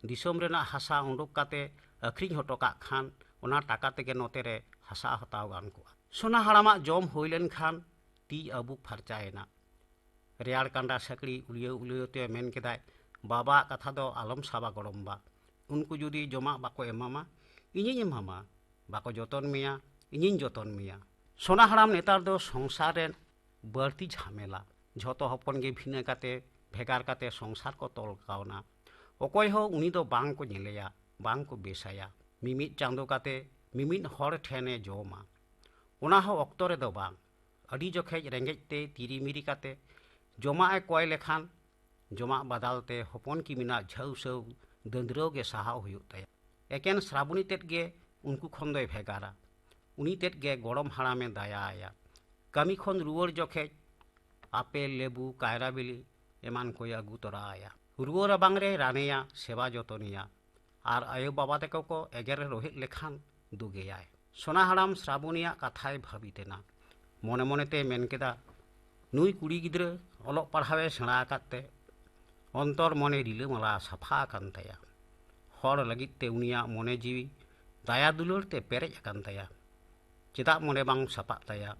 ᱫᱤᱥᱚᱢ ᱨᱮᱱᱟᱜ ᱦᱟᱥᱟ ᱩᱰᱩᱠ ᱠᱟᱛᱮ ᱟᱹᱠᱷᱨᱤᱧ ᱦᱚᱴᱚ ᱠᱟᱜ ᱠᱷᱟᱱ, ᱚᱱᱟ ᱴᱟᱠᱟ ᱛᱮᱜᱮ ᱱᱚᱛᱮ ᱨᱮ ᱦᱟᱥᱟ ᱦᱟᱛᱟᱣ ᱜᱟᱱ ᱠᱚᱜᱼᱟ᱾ ᱥᱚᱱᱟ ᱦᱟᱲᱟᱢᱟᱜ ᱡᱚᱢ ᱦᱩᱭ ᱞᱮᱱ ᱠᱷᱟᱱ ᱛᱤ ᱟᱹᱵᱩᱠ ᱯᱷᱟᱨᱪᱟᱭᱮᱱᱟ᱾ ᱨᱮᱭᱟᱲ ᱠᱟᱸᱰᱟ ᱥᱟᱹᱠᱲᱤ ᱩᱞᱭᱟᱹᱣ ᱩᱞᱭᱟᱹᱣ ᱛᱮ ᱢᱮᱱ ᱠᱮᱫᱟᱭ, "ᱵᱟᱵᱟᱣᱟᱜ ᱠᱟᱛᱷᱟ ᱫᱚ ᱟᱞᱚᱢ ᱥᱟᱵᱟ ᱜᱚᱲᱚᱢ ᱵᱟ᱾ ᱩᱱᱠᱩ ᱡᱩᱫᱤ ᱡᱚᱢᱟᱜ ᱵᱟᱠᱚ ᱮᱢᱟᱢᱟ, ᱤᱧᱤᱧ ᱮᱢᱟᱢᱟ᱾ ᱵᱟᱠᱚ ᱡᱚᱛᱚᱱ ᱢᱮᱭᱟ, ᱤᱧᱤᱧ ᱡᱚᱛᱚᱱ ᱢᱮᱭᱟ᱾" ᱥᱚᱱᱟ ᱦᱟᱲᱟᱢ ᱱᱮᱛᱟᱨ ᱫᱚ ᱥᱚᱝᱥᱟᱨ ᱨᱮᱱ ᱵᱟᱹᱲᱛᱤ ᱡᱷᱟᱢᱮᱞᱟ᱾ ᱡᱷᱚᱛᱚ ᱦᱚᱯᱚᱱ ᱜᱮ ᱵᱷᱤᱱᱟᱹ ᱠᱟᱛᱮ, ᱵᱷᱮᱜᱟᱨ ᱠᱟᱛᱮ ᱥᱚᱝᱥᱟᱨ ᱠᱚ ᱛᱚᱞ ᱠᱟᱣᱱᱟ᱾ ᱚᱠᱚᱭ ᱦᱚᱸ ᱩᱱᱤ ᱫᱚ ᱵᱟᱝ ᱠᱚ ᱧᱮᱞᱮᱭᱟ, ᱵᱟᱝ ᱠᱚ ᱵᱮᱥᱟᱭᱟ᱾ ᱢᱤᱢᱤᱫ ᱪᱟᱸᱫᱚ ᱠᱟᱛᱮ ᱢᱤᱢᱤᱫ ᱦᱚᱲ ᱴᱷᱮᱱᱮ ᱡᱚᱢᱟ᱾ ᱚᱱᱟ ᱦᱚᱸ ᱚᱠᱛᱚ ᱨᱮᱫᱚ ᱵᱟᱝ᱾ ᱟᱹᱰᱤ ᱡᱚᱠᱷᱮᱡ ᱨᱮᱸᱜᱮᱡ ᱛᱮ ᱛᱤᱨᱤᱢᱤᱨᱤ ᱠᱟᱛᱮ ᱡᱚᱢᱟᱜ ᱮ ᱠᱚᱭ ᱞᱮᱠᱷᱟᱱ, ᱡᱚᱢᱟᱜ ᱵᱟᱫᱟᱞ ᱛᱮ ᱦᱚᱯᱚᱱ ᱠᱤᱢᱤᱱᱟᱜ ᱡᱷᱟᱹᱣᱥᱟᱹᱣ ᱫᱟᱹᱱᱫᱽᱨᱟᱹᱣ ᱜᱮ ᱥᱟᱦᱟᱣ ᱦᱩᱭᱩᱜ ᱛᱟᱭᱟ᱾ ᱮᱠᱮᱱ ᱥᱨᱟᱵᱚᱱᱤ ᱛᱮᱫ ᱜᱮ ᱩᱱᱠᱩ ᱠᱷᱚᱱ ᱫᱚᱭ ᱵᱷᱮᱜᱟᱨᱟ᱾ ᱩᱱᱤ ᱛᱮᱫ ᱜᱮ ᱜᱚᱲᱚᱢ ᱦᱟᱲᱟᱢᱮ ᱫᱟᱭᱟ ᱟᱭᱟ᱾ ᱠᱟᱹᱢᱤ ᱠᱷᱚᱱ ᱨᱩᱣᱟᱹᱲ ᱡᱚᱠᱷᱮᱡ ᱟᱯᱮᱞ, ᱞᱮᱵᱩ, ᱠᱟᱭᱨᱟ ᱵᱤᱞᱤ ᱮᱢᱟᱱ ᱠᱚᱭ ᱟᱹᱜᱩ ᱛᱚᱨᱟ ᱟᱭᱟ᱾ ᱨᱩᱣᱟᱹ ᱨᱟᱵᱟᱝ ᱨᱮᱭ ᱨᱟᱱᱮᱭᱟ, ᱥᱮᱵᱟ ᱡᱚᱛᱚᱱᱮᱭᱟ᱾ ᱟᱨ ᱟᱭᱳ ᱵᱟᱵᱟ ᱛᱟᱠᱚ ᱠᱚ ᱮᱜᱮᱨ ᱨᱳᱦᱮᱫ ᱞᱮᱠᱷᱟᱱ ᱫᱩᱜᱮᱭᱟᱭ᱾ ᱥᱚᱱᱟ ᱦᱟᱲᱟᱢ ᱥᱨᱟᱵᱚᱱᱤᱭᱟᱜ ᱠᱟᱛᱷᱟᱭ ᱵᱷᱟᱹᱵᱤᱛ ᱮᱱᱟ᱾ ᱢᱚᱱᱮ ᱢᱚᱱᱮᱛᱮ ᱢᱮᱱ ᱠᱮᱫᱟ, "ᱱᱩᱭ ᱠᱩᱲᱤ ᱜᱤᱫᱽᱨᱟᱹ ᱚᱞᱚᱜ ᱯᱟᱲᱦᱟᱣᱮ ᱥᱮᱬᱟ ᱟᱠᱟᱫ ᱛᱮ ᱚᱱᱛᱚᱨ ᱢᱚᱱᱮ ᱨᱤᱞᱟᱹᱢᱟᱞᱟ ᱥᱟᱯᱷᱟ ᱟᱠᱟᱱ ᱛᱟᱭᱟ᱾ ᱦᱚᱲ ᱞᱟᱹᱜᱤᱫ ᱛᱮ ᱩᱱᱤᱭᱟᱜ ᱢᱚᱱᱮ ᱡᱤᱣᱤ ᱫᱟᱭᱟ ᱫᱩᱞᱟᱹᱲ ᱛᱮ ᱯᱮᱨᱮᱡ ᱟᱠᱟᱱ ᱛᱟᱭᱟ᱾ ᱪᱮᱫᱟᱜ ᱢᱚᱱᱮ ᱵᱟᱝ ᱥᱟᱯᱷᱟᱜ ᱛᱟᱭᱟ?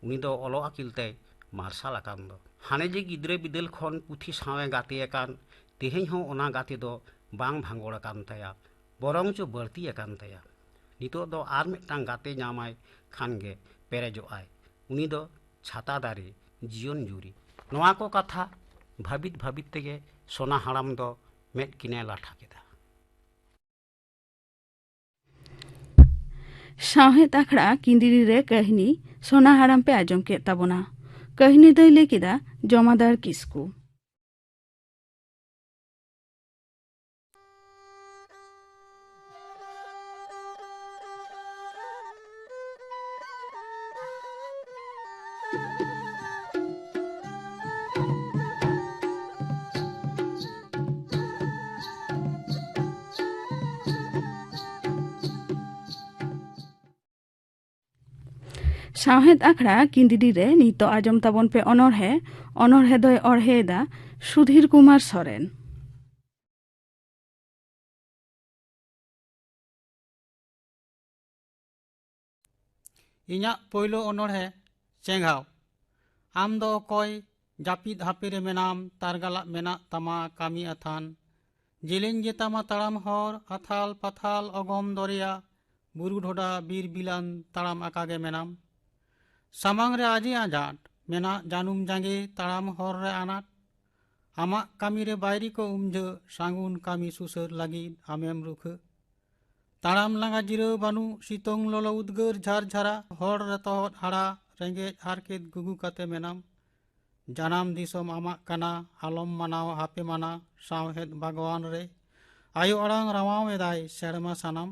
ᱩᱱᱤ ᱫᱚ ᱚᱞᱚᱜ ᱟᱹᱠᱤᱞ ᱛᱮᱭ ᱢᱟᱨᱥᱟᱞ ᱟᱠᱟᱱ ᱫᱚ᱾ ᱦᱟᱱᱮ ᱡᱮ ᱜᱤᱫᱽᱨᱟᱹ ᱵᱤᱫᱟᱹᱞ ᱠᱷᱚᱱ ᱯᱩᱛᱷᱤ ᱥᱟᱶᱮ ᱜᱟᱛᱮ ᱟᱠᱟᱱ, ᱛᱮᱦᱮᱧ ᱦᱚᱸ ᱚᱱᱟ ᱜᱟᱛᱮ ᱫᱚ ᱵᱟᱝ ᱵᱷᱟᱸᱜᱚᱲ ᱟᱠᱟᱱ ᱛᱟᱭᱟ, ᱵᱚᱨᱚᱝ ᱪᱚ ᱵᱟᱹᱲᱛᱤ ᱟᱠᱟᱱ ᱛᱟᱭᱟ᱾ ᱱᱤᱛᱚᱜ ᱫᱚ ᱟᱨ ᱢᱤᱫᱴᱟᱝ ᱜᱟᱛᱮ ᱧᱟᱢᱟᱭ ᱠᱷᱟᱱ ᱜᱮ ᱯᱮᱨᱮᱡᱚᱜ ᱟᱭ᱾ ᱩᱱᱤ ᱫᱚ ᱪᱷᱟᱛᱟ ᱫᱟᱨᱮ, ᱡᱤᱭᱚᱱ ᱡᱩᱨᱤ᱾" ᱱᱚᱣᱟ ᱠᱚ ᱠᱟᱛᱷᱟ ᱵᱷᱟᱹᱵᱤᱛ ᱵᱷᱟᱹᱵᱤᱛ ᱛᱮᱜᱮ ᱥᱚᱱᱟ ᱦᱟᱲᱟᱢ ᱫᱚ ᱢᱮᱫ ᱠᱤᱱᱮ ᱞᱟᱴᱷᱟ ᱠᱮᱫᱟ᱾ ᱥᱟᱶᱦᱮᱫ ᱟᱠᱷᱲᱟ ᱠᱤᱸᱫᱽᱨᱤ ᱨᱮ ᱠᱟᱹᱦᱱᱤ ᱥᱚᱱᱟ ᱦᱟᱲᱟᱢ ᱯᱮ ᱟᱸᱡᱚᱢ ᱠᱮᱫ ᱛᱟᱵᱚᱱᱟ᱾ ᱠᱟᱹᱦᱱᱤ ᱫᱚᱭ ᱞᱟᱹᱭ ᱠᱮᱫᱟ ᱡᱚᱢᱟᱫᱟᱨ ᱠᱤᱥᱠᱩ᱾ ᱥᱟᱶᱦᱮᱫ ᱟᱠᱷᱲᱟ ᱠᱤᱱᱰᱤᱰᱤ ᱨᱮ ᱱᱤᱛᱚᱜ ᱟᱸᱡᱚᱢ ᱛᱟᱵᱚᱱ ᱯᱮ ᱚᱱᱚᱬᱦᱮ᱾ ᱚᱱᱚᱬᱦᱮ ᱫᱚᱭ ᱚᱬᱦᱮᱭᱮᱫᱟ ᱥᱩᱫᱷᱤᱨ ᱠᱩᱢᱟᱨ ᱥᱚᱨᱮᱱ᱾ ᱤᱧᱟᱜ ᱯᱳᱭᱞᱳ ᱚᱱᱚᱬᱦᱮ, ᱪᱮᱸᱜᱷᱟᱣ᱾ ᱟᱢ ᱫᱚ ᱚᱠᱚᱭ? ᱡᱟᱹᱯᱤᱫ ᱦᱟᱯᱮ ᱨᱮ ᱢᱮᱱᱟᱢ, ᱛᱟᱨᱜᱟᱞᱟᱜ ᱢᱮᱱᱟᱜ ᱛᱟᱢᱟ ᱠᱟᱹᱢᱤ ᱟᱛᱷᱟᱱ᱾ ᱡᱮᱞᱮᱧ ᱜᱮᱛᱟᱢᱟ ᱛᱟᱲᱟᱢ ᱦᱚᱨ, ᱟᱛᱷᱟᱞ ᱯᱟᱛᱷᱟᱞ ᱚᱜᱚᱢ ᱫᱚᱨᱭᱟ, ᱵᱩᱨᱩ ᱰᱷᱚᱰᱟ ᱵᱤᱨ ᱵᱤᱞᱟᱱ ᱛᱟᱲᱟᱢ ᱟᱠᱟ ᱜᱮ ᱢᱮᱱᱟᱢ᱾ ᱥᱟᱢᱟᱝ ᱨᱮ ᱟᱡᱮ ᱟᱸᱡᱟᱴ, ᱢᱮᱱᱟᱜ ᱡᱟᱹᱱᱩᱢ ᱡᱟᱸᱜᱮ ᱛᱟᱲᱟᱢ ᱦᱚᱨ ᱨᱮ ᱟᱱᱟᱴ᱾ ᱟᱢᱟᱜ ᱠᱟᱹᱢᱤ ᱨᱮ ᱵᱟᱭᱨᱤ ᱠᱚ ᱩᱢᱡᱷᱟᱹ, ᱥᱟᱹᱜᱩᱱ ᱠᱟᱹᱢᱤ ᱥᱩᱥᱟᱹᱨ ᱞᱟᱹᱜᱤᱫ ᱟᱢᱮᱢ ᱨᱩᱠᱷᱟᱹ᱾ ᱛᱟᱲᱟᱢ ᱞᱟᱸᱜᱟ ᱡᱤᱨᱟᱹᱣ ᱵᱟᱹᱱᱩᱜ, ᱥᱤᱛᱩᱝ ᱞᱚᱞᱚ ᱩᱫᱽᱜᱟᱹᱨ ᱡᱷᱟᱨ ᱡᱷᱟᱨᱟ, ᱦᱚᱲ ᱨᱮ ᱛᱚᱦᱚᱫ ᱦᱟᱲᱟ, ᱨᱮᱸᱜᱮᱡ ᱦᱟᱨᱠᱮᱛ ᱜᱩᱜᱩ ᱠᱟᱛᱮ ᱢᱮᱱᱟᱢ᱾ ᱡᱟᱱᱟᱢ ᱫᱤᱥᱚᱢ ᱟᱢᱟᱜ ᱠᱟᱱᱟ, ᱟᱞᱚᱢ ᱢᱟᱱᱟᱣ ᱦᱟᱯᱮ ᱢᱟᱱᱟ, ᱥᱟᱶᱦᱮᱫ ᱵᱟᱜᱽᱣᱟᱱ ᱨᱮ ᱟᱭᱳ ᱟᱲᱟᱝ ᱨᱟᱶᱟᱣ ᱮᱫᱟᱭ ᱥᱮᱨᱢᱟ ᱥᱟᱱᱟᱢ᱾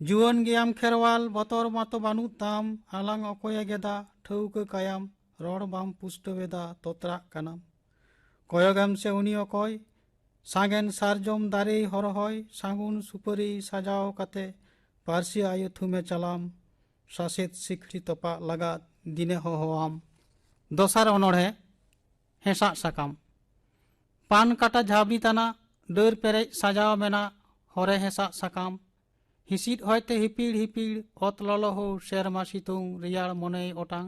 ᱡᱩᱣᱟᱹᱱ ᱜᱮᱭᱟᱢ ᱠᱷᱮᱨᱣᱟᱞ, ᱵᱚᱛᱚᱨ ᱢᱟᱛᱚ ᱵᱟᱹᱱᱩᱜ ᱛᱟᱢ, ᱟᱞᱟᱝ ᱚᱠᱚᱭᱮ ᱜᱮᱫᱟ, ᱴᱷᱟᱹᱣᱠᱟᱹ ᱠᱟᱭᱟᱢ, ᱨᱚᱲ ᱵᱟᱢ ᱯᱩᱥᱴᱟᱹᱣ ᱮᱫᱟ, ᱛᱚᱛᱨᱟᱜ ᱠᱟᱱᱟᱢ᱾ ᱠᱚᱭᱚᱜᱮᱢ ᱥᱮ ᱩᱱᱤ ᱚᱠᱚᱭ? ᱥᱟᱜᱮᱱ ᱥᱟᱨᱡᱚᱢ ᱫᱟᱨᱮᱭ ᱦᱚᱨᱦᱚᱭ, ᱥᱟᱹᱜᱩᱱ ᱥᱩᱯᱟᱹᱨᱤ ᱥᱟᱡᱟᱣ ᱠᱟᱛᱮ, ᱯᱟᱹᱨᱥᱤ ᱟᱭᱳ ᱛᱷᱩᱢᱮ ᱪᱟᱞᱟᱢ, ᱥᱟᱥᱮᱛ ᱥᱤᱠᱲᱤ ᱛᱚᱯᱟᱜ ᱞᱟᱜᱟᱫ ᱫᱤᱱᱮ ᱦᱚᱦᱚᱣᱟᱢ᱾ ᱫᱚᱥᱟᱨ ᱚᱱᱚᱬᱦᱮ, ᱦᱮᱸᱥᱟᱜ ᱥᱟᱠᱟᱢ᱾ ᱯᱟᱱ ᱠᱟᱴᱟ ᱡᱷᱟᱵᱽᱱᱤ ᱛᱟᱱᱟ, ᱰᱟᱹᱨ ᱯᱮᱨᱮᱡ ᱥᱟᱡᱟᱣ ᱢᱮᱱᱟᱜ ᱦᱚᱨᱮ ᱦᱮᱸᱥᱟᱜ ᱥᱟᱠᱟᱢ᱾ ᱦᱤᱸᱥᱤᱫ ᱦᱚᱭᱛᱮ ᱦᱤᱯᱤᱲ ᱦᱤᱯᱤᱲ, ᱚᱛ ᱞᱚᱞᱚ ᱦᱳ, ᱥᱮᱨᱢᱟ ᱥᱤᱛᱩᱝ, ᱨᱮᱭᱟᱲ ᱢᱚᱱᱮᱭ ᱚᱴᱟᱝ᱾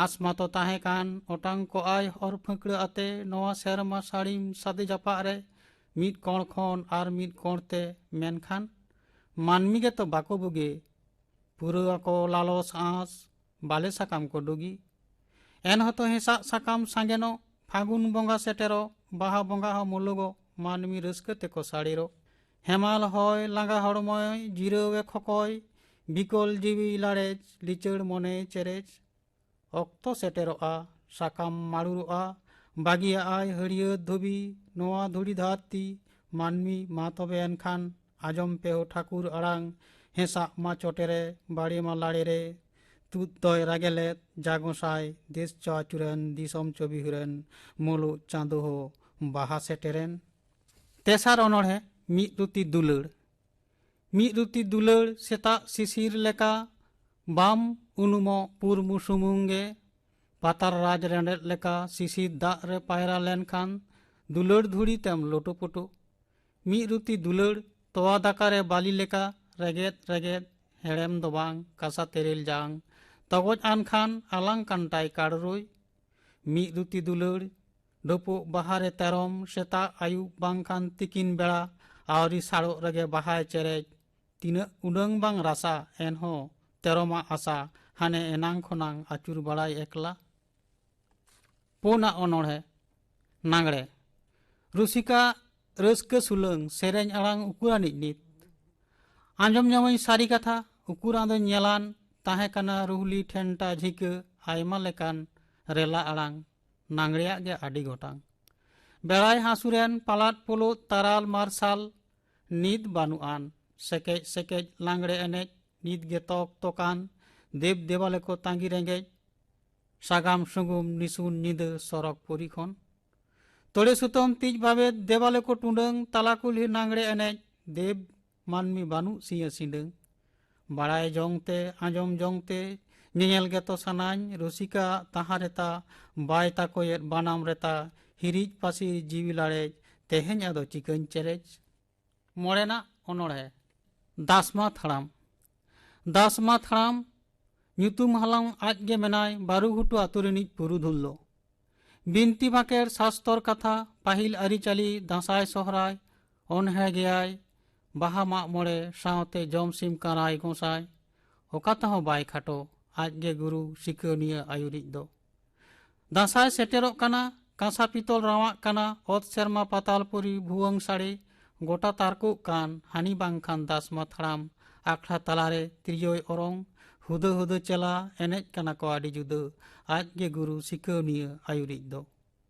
ᱟᱸᱥ ᱢᱟᱛᱚ ᱛᱟᱦᱮᱸ ᱠᱟᱱ, ᱚᱴᱟᱝ ᱠᱚᱜᱼᱟᱭ ᱦᱚᱨ ᱯᱷᱟᱹᱠᱲᱟᱹ ᱟᱛᱮ ᱱᱚᱣᱟ ᱥᱮᱨᱢᱟ ᱥᱟᱹᱲᱤᱢ ᱥᱟᱫᱮ ᱡᱟᱯᱟᱜ ᱨᱮ, ᱢᱤᱫ ᱠᱚᱬ ᱠᱷᱚᱱ ᱟᱨ ᱢᱤᱫ ᱠᱚᱬ ᱛᱮ, ᱢᱮᱱᱠᱷᱟᱱ ᱢᱟᱹᱱᱢᱤ ᱜᱮᱛᱚ ᱵᱟᱠᱚ ᱵᱩᱜᱮ᱾ ᱯᱩᱨᱟᱹᱣ ᱟᱠᱚ ᱞᱟᱞᱚᱥ ᱟᱸᱥ, ᱵᱟᱞᱮ ᱥᱟᱠᱟᱢ ᱠᱚ ᱰᱩᱜᱤ᱾ ᱮᱱᱦᱚᱸᱛᱚ ᱦᱮᱸᱥᱟᱜ ᱥᱟᱠᱟᱢ ᱥᱟᱸᱜᱮᱱᱚᱜ, ᱯᱷᱟᱹᱜᱩᱱ ᱵᱚᱸᱜᱟ ᱥᱮᱴᱮᱨᱚᱜ, ᱵᱟᱦᱟ ᱵᱚᱸᱜᱟ ᱦᱚᱸ ᱢᱩᱞᱩᱜᱚᱜ, ᱢᱟᱹᱱᱢᱤ ᱨᱟᱹᱥᱠᱟᱹ ᱛᱮᱠᱚ ᱥᱟᱲᱮᱨᱚᱜ᱾ ᱦᱮᱢᱟᱞ ᱦᱚᱭ ᱞᱟᱸᱜᱟ ᱦᱚᱲᱢᱚᱭ ᱡᱤᱨᱟᱹᱣᱮ ᱠᱷᱚᱠᱚᱭ, ᱵᱤᱠᱚᱞ ᱡᱤᱣᱤ ᱞᱟᱲᱮᱡ, ᱞᱤᱪᱟᱹᱲ ᱢᱚᱱᱮᱭ ᱪᱮᱨᱮᱡ᱾ ᱚᱠᱛᱚ ᱥᱮᱴᱮᱨᱚᱜᱼᱟ, ᱥᱟᱠᱟᱢ ᱢᱟᱹᱨᱩᱲᱚᱜᱼᱟ, ᱵᱟᱹᱜᱤᱭᱟᱜᱼᱟᱭ ᱦᱟᱹᱨᱭᱟᱹᱲ ᱫᱷᱩᱵᱤ, ᱱᱚᱣᱟ ᱫᱷᱩᱲᱤ ᱫᱷᱟᱹᱨᱛᱤ᱾ ᱢᱟᱹᱱᱢᱤ ᱢᱟ ᱛᱚᱵᱮ ᱮᱱᱠᱷᱟᱱ, ᱟᱸᱡᱚᱢ ᱯᱮ ᱦᱳ ᱴᱷᱟᱹᱠᱩᱨ ᱟᱲᱟᱝ, ᱦᱮᱸᱥᱟᱜ ᱢᱟ ᱪᱚᱴᱮᱨᱮ, ᱵᱟᱲᱮ ᱢᱟ ᱞᱟᱲᱮᱨᱮ᱾ ᱛᱩᱫ ᱫᱚᱭ ᱨᱟᱜᱮ ᱞᱮᱫ ᱡᱟ ᱜᱚᱸᱥᱟᱭ, ᱫᱮᱥ ᱪᱚ ᱟᱹᱪᱩᱨᱮᱱ, ᱫᱤᱥᱚᱢ ᱪᱚ ᱵᱤᱦᱩᱨᱮᱱ, ᱢᱩᱞᱩᱜ ᱪᱟᱸᱫᱚ ᱦᱳ ᱵᱟᱦᱟ ᱥᱮᱴᱮᱨᱮᱱ᱾ ᱛᱮᱥᱟᱨ ᱚᱱᱚᱬᱦᱮ, ᱢᱤᱫ ᱨᱩᱛᱤ ᱫᱩᱞᱟᱹᱲ᱾ ᱢᱤᱫ ᱨᱩᱛᱤ ᱫᱩᱞᱟᱹᱲ ᱥᱮᱛᱟᱜ ᱥᱤᱥᱤᱨ ᱞᱮᱠᱟ, ᱵᱟᱢ ᱩᱱᱩᱢᱚᱜ ᱯᱩᱨᱢᱩ ᱥᱩᱢᱩᱝ ᱜᱮ, ᱯᱟᱛᱟᱞ ᱨᱟᱡᱽ ᱨᱮᱸᱰᱮᱫ ᱞᱮᱠᱟ ᱥᱤᱥᱤᱨ ᱫᱟᱜ ᱨᱮ ᱯᱟᱭᱨᱟ ᱞᱮᱱᱠᱷᱟᱱ ᱫᱩᱞᱟᱹᱲ ᱫᱷᱩᱲᱤ ᱛᱮᱢ ᱞᱩᱴᱩᱯᱩᱴᱩ᱾ ᱢᱤᱫ ᱨᱩᱛᱤ ᱫᱩᱞᱟᱹᱲ ᱛᱚᱣᱟ ᱫᱟᱠᱟ ᱨᱮ ᱵᱟᱹᱞᱤ ᱞᱮᱠᱟ ᱨᱮᱜᱮᱫ ᱨᱮᱜᱮᱫ, ᱦᱮᱲᱮᱢ ᱫᱚ ᱵᱟᱝ ᱠᱟᱥᱟ ᱛᱮᱨᱮᱞ ᱡᱟᱝ, ᱛᱚᱜᱚᱡ ᱟᱱ ᱠᱷᱟᱱ ᱟᱞᱟᱝ ᱠᱟᱱᱴᱟᱭ ᱠᱟᱲᱨᱩᱭ᱾ ᱢᱤᱫ ᱨᱩᱛᱤ ᱫᱩᱞᱟᱹᱲ ᱰᱷᱟᱹᱯᱩᱜ ᱵᱟᱦᱟ ᱨᱮ ᱛᱮᱨᱚᱢ, ᱥᱮᱛᱟᱜ ᱟᱹᱭᱩᱵ ᱵᱟᱝᱠᱷᱟᱱ ᱛᱤᱠᱤᱱ ᱵᱮᱲᱟ ᱟᱹᱣᱨᱤ ᱥᱟᱲᱚᱜ ᱨᱮᱜᱮ ᱵᱟᱦᱟᱭ ᱪᱮᱨᱮᱡ᱾ ᱛᱤᱱᱟᱹᱜ ᱩᱰᱟᱹᱝ ᱵᱟᱝ ᱨᱟᱥᱟ, ᱮᱱᱦᱚᱸ ᱛᱮᱨᱚᱢᱟᱜ ᱟᱥᱟ ᱦᱟᱱᱮ ᱮᱱᱟᱝ ᱠᱷᱚᱱᱟᱝ ᱟᱹᱪᱩᱨ ᱵᱟᱲᱟᱭ ᱮᱠᱞᱟ᱾ ᱯᱩᱱᱟᱜ ᱚᱱᱚᱬᱦᱮ, ᱱᱟᱝᱲᱮ᱾ ᱨᱩᱥᱤᱠᱟ ᱨᱟᱹᱥᱠᱟᱹ ᱥᱩᱞᱟᱹᱝ, ᱥᱮᱨᱮᱧ ᱟᱲᱟᱝ ᱩᱠᱩᱨᱟᱱᱤᱡ ᱱᱤᱛ᱾ ᱟᱸᱡᱚᱢ ᱧᱟᱢᱟᱹᱧ ᱥᱟᱹᱨᱤ ᱠᱟᱛᱷᱟ, ᱩᱠᱩᱨ ᱟᱫᱚᱧ ᱧᱮᱞᱟᱱ, ᱛᱟᱦᱮᱸ ᱠᱟᱱᱟ ᱨᱩᱦᱞᱤ ᱴᱷᱮᱱᱴᱟ ᱡᱷᱤᱠᱟᱹ, ᱟᱭᱢᱟ ᱞᱮᱠᱟᱱ ᱨᱮᱞᱟ ᱟᱲᱟᱝ, ᱱᱟᱝᱲᱮᱭᱟᱜ ᱜᱮ ᱟᱹᱰᱤ ᱜᱚᱴᱟᱝ᱾ ᱵᱮᱲᱟᱭ ᱦᱟᱹᱥᱩᱨᱮᱱ ᱯᱟᱞᱟᱫ ᱯᱳᱞᱳᱫ ᱛᱟᱨᱟᱞ ᱢᱟᱨᱥᱟᱞ, ᱱᱤᱛ ᱵᱟᱹᱱᱩᱜ ᱟᱱ᱾ ᱥᱮᱠᱮᱡ ᱥᱮᱠᱮᱡ ᱞᱟᱝᱲᱮ ᱮᱱᱮᱡ, ᱱᱤᱛ ᱜᱮ ᱛᱚᱠ ᱛᱚᱠᱟᱱ᱾ ᱫᱮᱵ ᱫᱮᱵᱟᱞᱮ ᱠᱚ ᱛᱟᱺᱜᱤ ᱨᱮᱸᱜᱮᱡ, ᱥᱟᱜᱟᱢ ᱥᱩᱜᱩᱢ ᱱᱤᱥᱩᱱ ᱧᱤᱫᱟᱹ ᱥᱚᱨᱚᱜᱽ ᱯᱩᱨᱤ ᱠᱷᱚᱱ᱾ ᱛᱚᱲᱮ ᱥᱩᱛᱟᱹᱢ ᱛᱤᱡ ᱵᱟᱵᱮᱫ ᱫᱮᱵᱟᱞᱮ ᱠᱚ ᱴᱩᱰᱟᱹᱝ, ᱛᱟᱞᱟ ᱠᱩᱞᱦᱤ ᱱᱟᱝᱲᱮ ᱮᱱᱮᱡ, ᱫᱮᱵ ᱢᱟᱹᱱᱢᱤ ᱵᱟᱹᱱᱩᱜ ᱥᱤᱧᱟ ᱥᱤᱸᱰᱟᱹᱝ᱾ ᱵᱟᱲᱟᱭ ᱡᱚᱝ ᱛᱮ, ᱟᱸᱡᱚᱢ ᱡᱚᱝ ᱛᱮ, ᱧᱮᱧᱮᱞ ᱜᱮᱛᱚ ᱥᱟᱱᱟᱧ, ᱨᱩᱥᱤᱠᱟ ᱟᱜ ᱛᱟᱦᱟᱸ ᱨᱮᱛᱟ, ᱵᱟᱭ ᱛᱟᱠᱚᱭᱮᱫ ᱵᱟᱱᱟᱢ ᱨᱮᱛᱟ, ᱦᱤᱨᱤᱡ ᱯᱟᱹᱥᱤᱨ ᱡᱤᱣᱤ ᱞᱟᱲᱮᱡ, ᱛᱮᱦᱮᱧ ᱟᱫᱚ ᱪᱤᱠᱟᱹᱧ ᱪᱮᱨᱮᱡ? ᱢᱚᱬᱮᱱᱟᱜ ᱚᱱᱚᱬᱦᱮ, ᱫᱟᱥᱢᱟᱛ ᱦᱟᱲᱟᱢ᱾ ᱫᱟᱥᱢᱟᱛ ᱦᱟᱲᱟᱢ ᱧᱩᱛᱩᱢ ᱦᱟᱞᱟᱝ ᱟᱡ ᱜᱮ ᱢᱮᱱᱟᱭ ᱵᱟᱹᱨᱩ ᱜᱷᱩᱴᱩ ᱟᱹᱛᱩ ᱨᱤᱱᱤᱡ ᱯᱩᱨᱩᱫᱷᱩᱞ ᱫᱚ᱾ ᱵᱤᱱᱛᱤ ᱵᱟᱸᱠᱷᱮᱲ, ᱥᱟᱥᱛᱚᱨ ᱠᱟᱛᱷᱟ, ᱯᱟᱹᱦᱤᱞ ᱟᱹᱨᱤᱪᱟᱹᱞᱤ, ᱫᱟᱸᱥᱟᱭ ᱥᱚᱦᱨᱟᱭ, ᱚᱱᱦᱮ ᱜᱮᱭᱟᱭ, ᱵᱟᱦᱟ ᱢᱟᱜ ᱢᱚᱬᱮ, ᱥᱟᱶᱛᱮ ᱡᱚᱢ ᱥᱤᱢ ᱠᱟᱱᱟᱭ ᱜᱚᱸᱥᱟᱭ᱾ ᱚᱠᱟ ᱛᱮᱦᱚᱸ ᱵᱟᱭ ᱠᱷᱟᱴᱚ, ᱟᱡ ᱜᱮ ᱜᱩᱨᱩ ᱥᱤᱠᱟᱹᱣᱱᱤᱭᱟᱹ ᱟᱹᱭᱩᱨᱤᱡ ᱫᱚ᱾ ᱫᱟᱸᱥᱟᱭ ᱥᱮᱴᱮᱨᱚᱜ ᱠᱟᱱᱟ, ᱠᱟᱸᱥᱟ ᱯᱤᱛᱚᱞ ᱨᱟᱶᱟᱜ ᱠᱟᱱᱟ, ᱚᱛ ᱥᱮᱨᱢᱟ ᱯᱟᱛᱟᱞ ᱯᱩᱨᱤ ᱵᱷᱩᱣᱟᱹᱝ ᱥᱟᱰᱮ, ᱜᱚᱴᱟ ᱛᱟᱨᱠᱚᱜ ᱠᱟᱱ, ᱦᱟᱹᱱᱤ ᱵᱟᱝᱠᱷᱟᱱ ᱫᱟᱥᱢᱟᱛ ᱦᱟᱲᱟᱢ ᱟᱠᱷᱲᱟ ᱛᱟᱞᱟᱨᱮ ᱛᱤᱨᱭᱳᱭ ᱚᱨᱚᱝ, ᱦᱩᱫᱟᱹ ᱦᱩᱫᱟᱹ ᱪᱮᱞᱟ ᱮᱱᱮᱡ ᱠᱟᱱᱟ ᱠᱚ ᱟᱹᱰᱤ ᱡᱩᱫᱟᱹ, ᱟᱡ ᱜᱮ ᱜᱩᱨᱩ ᱥᱤᱠᱟᱹᱣᱱᱤᱭᱟᱹ ᱟᱹᱭᱩᱨᱤᱡ ᱫᱚ᱾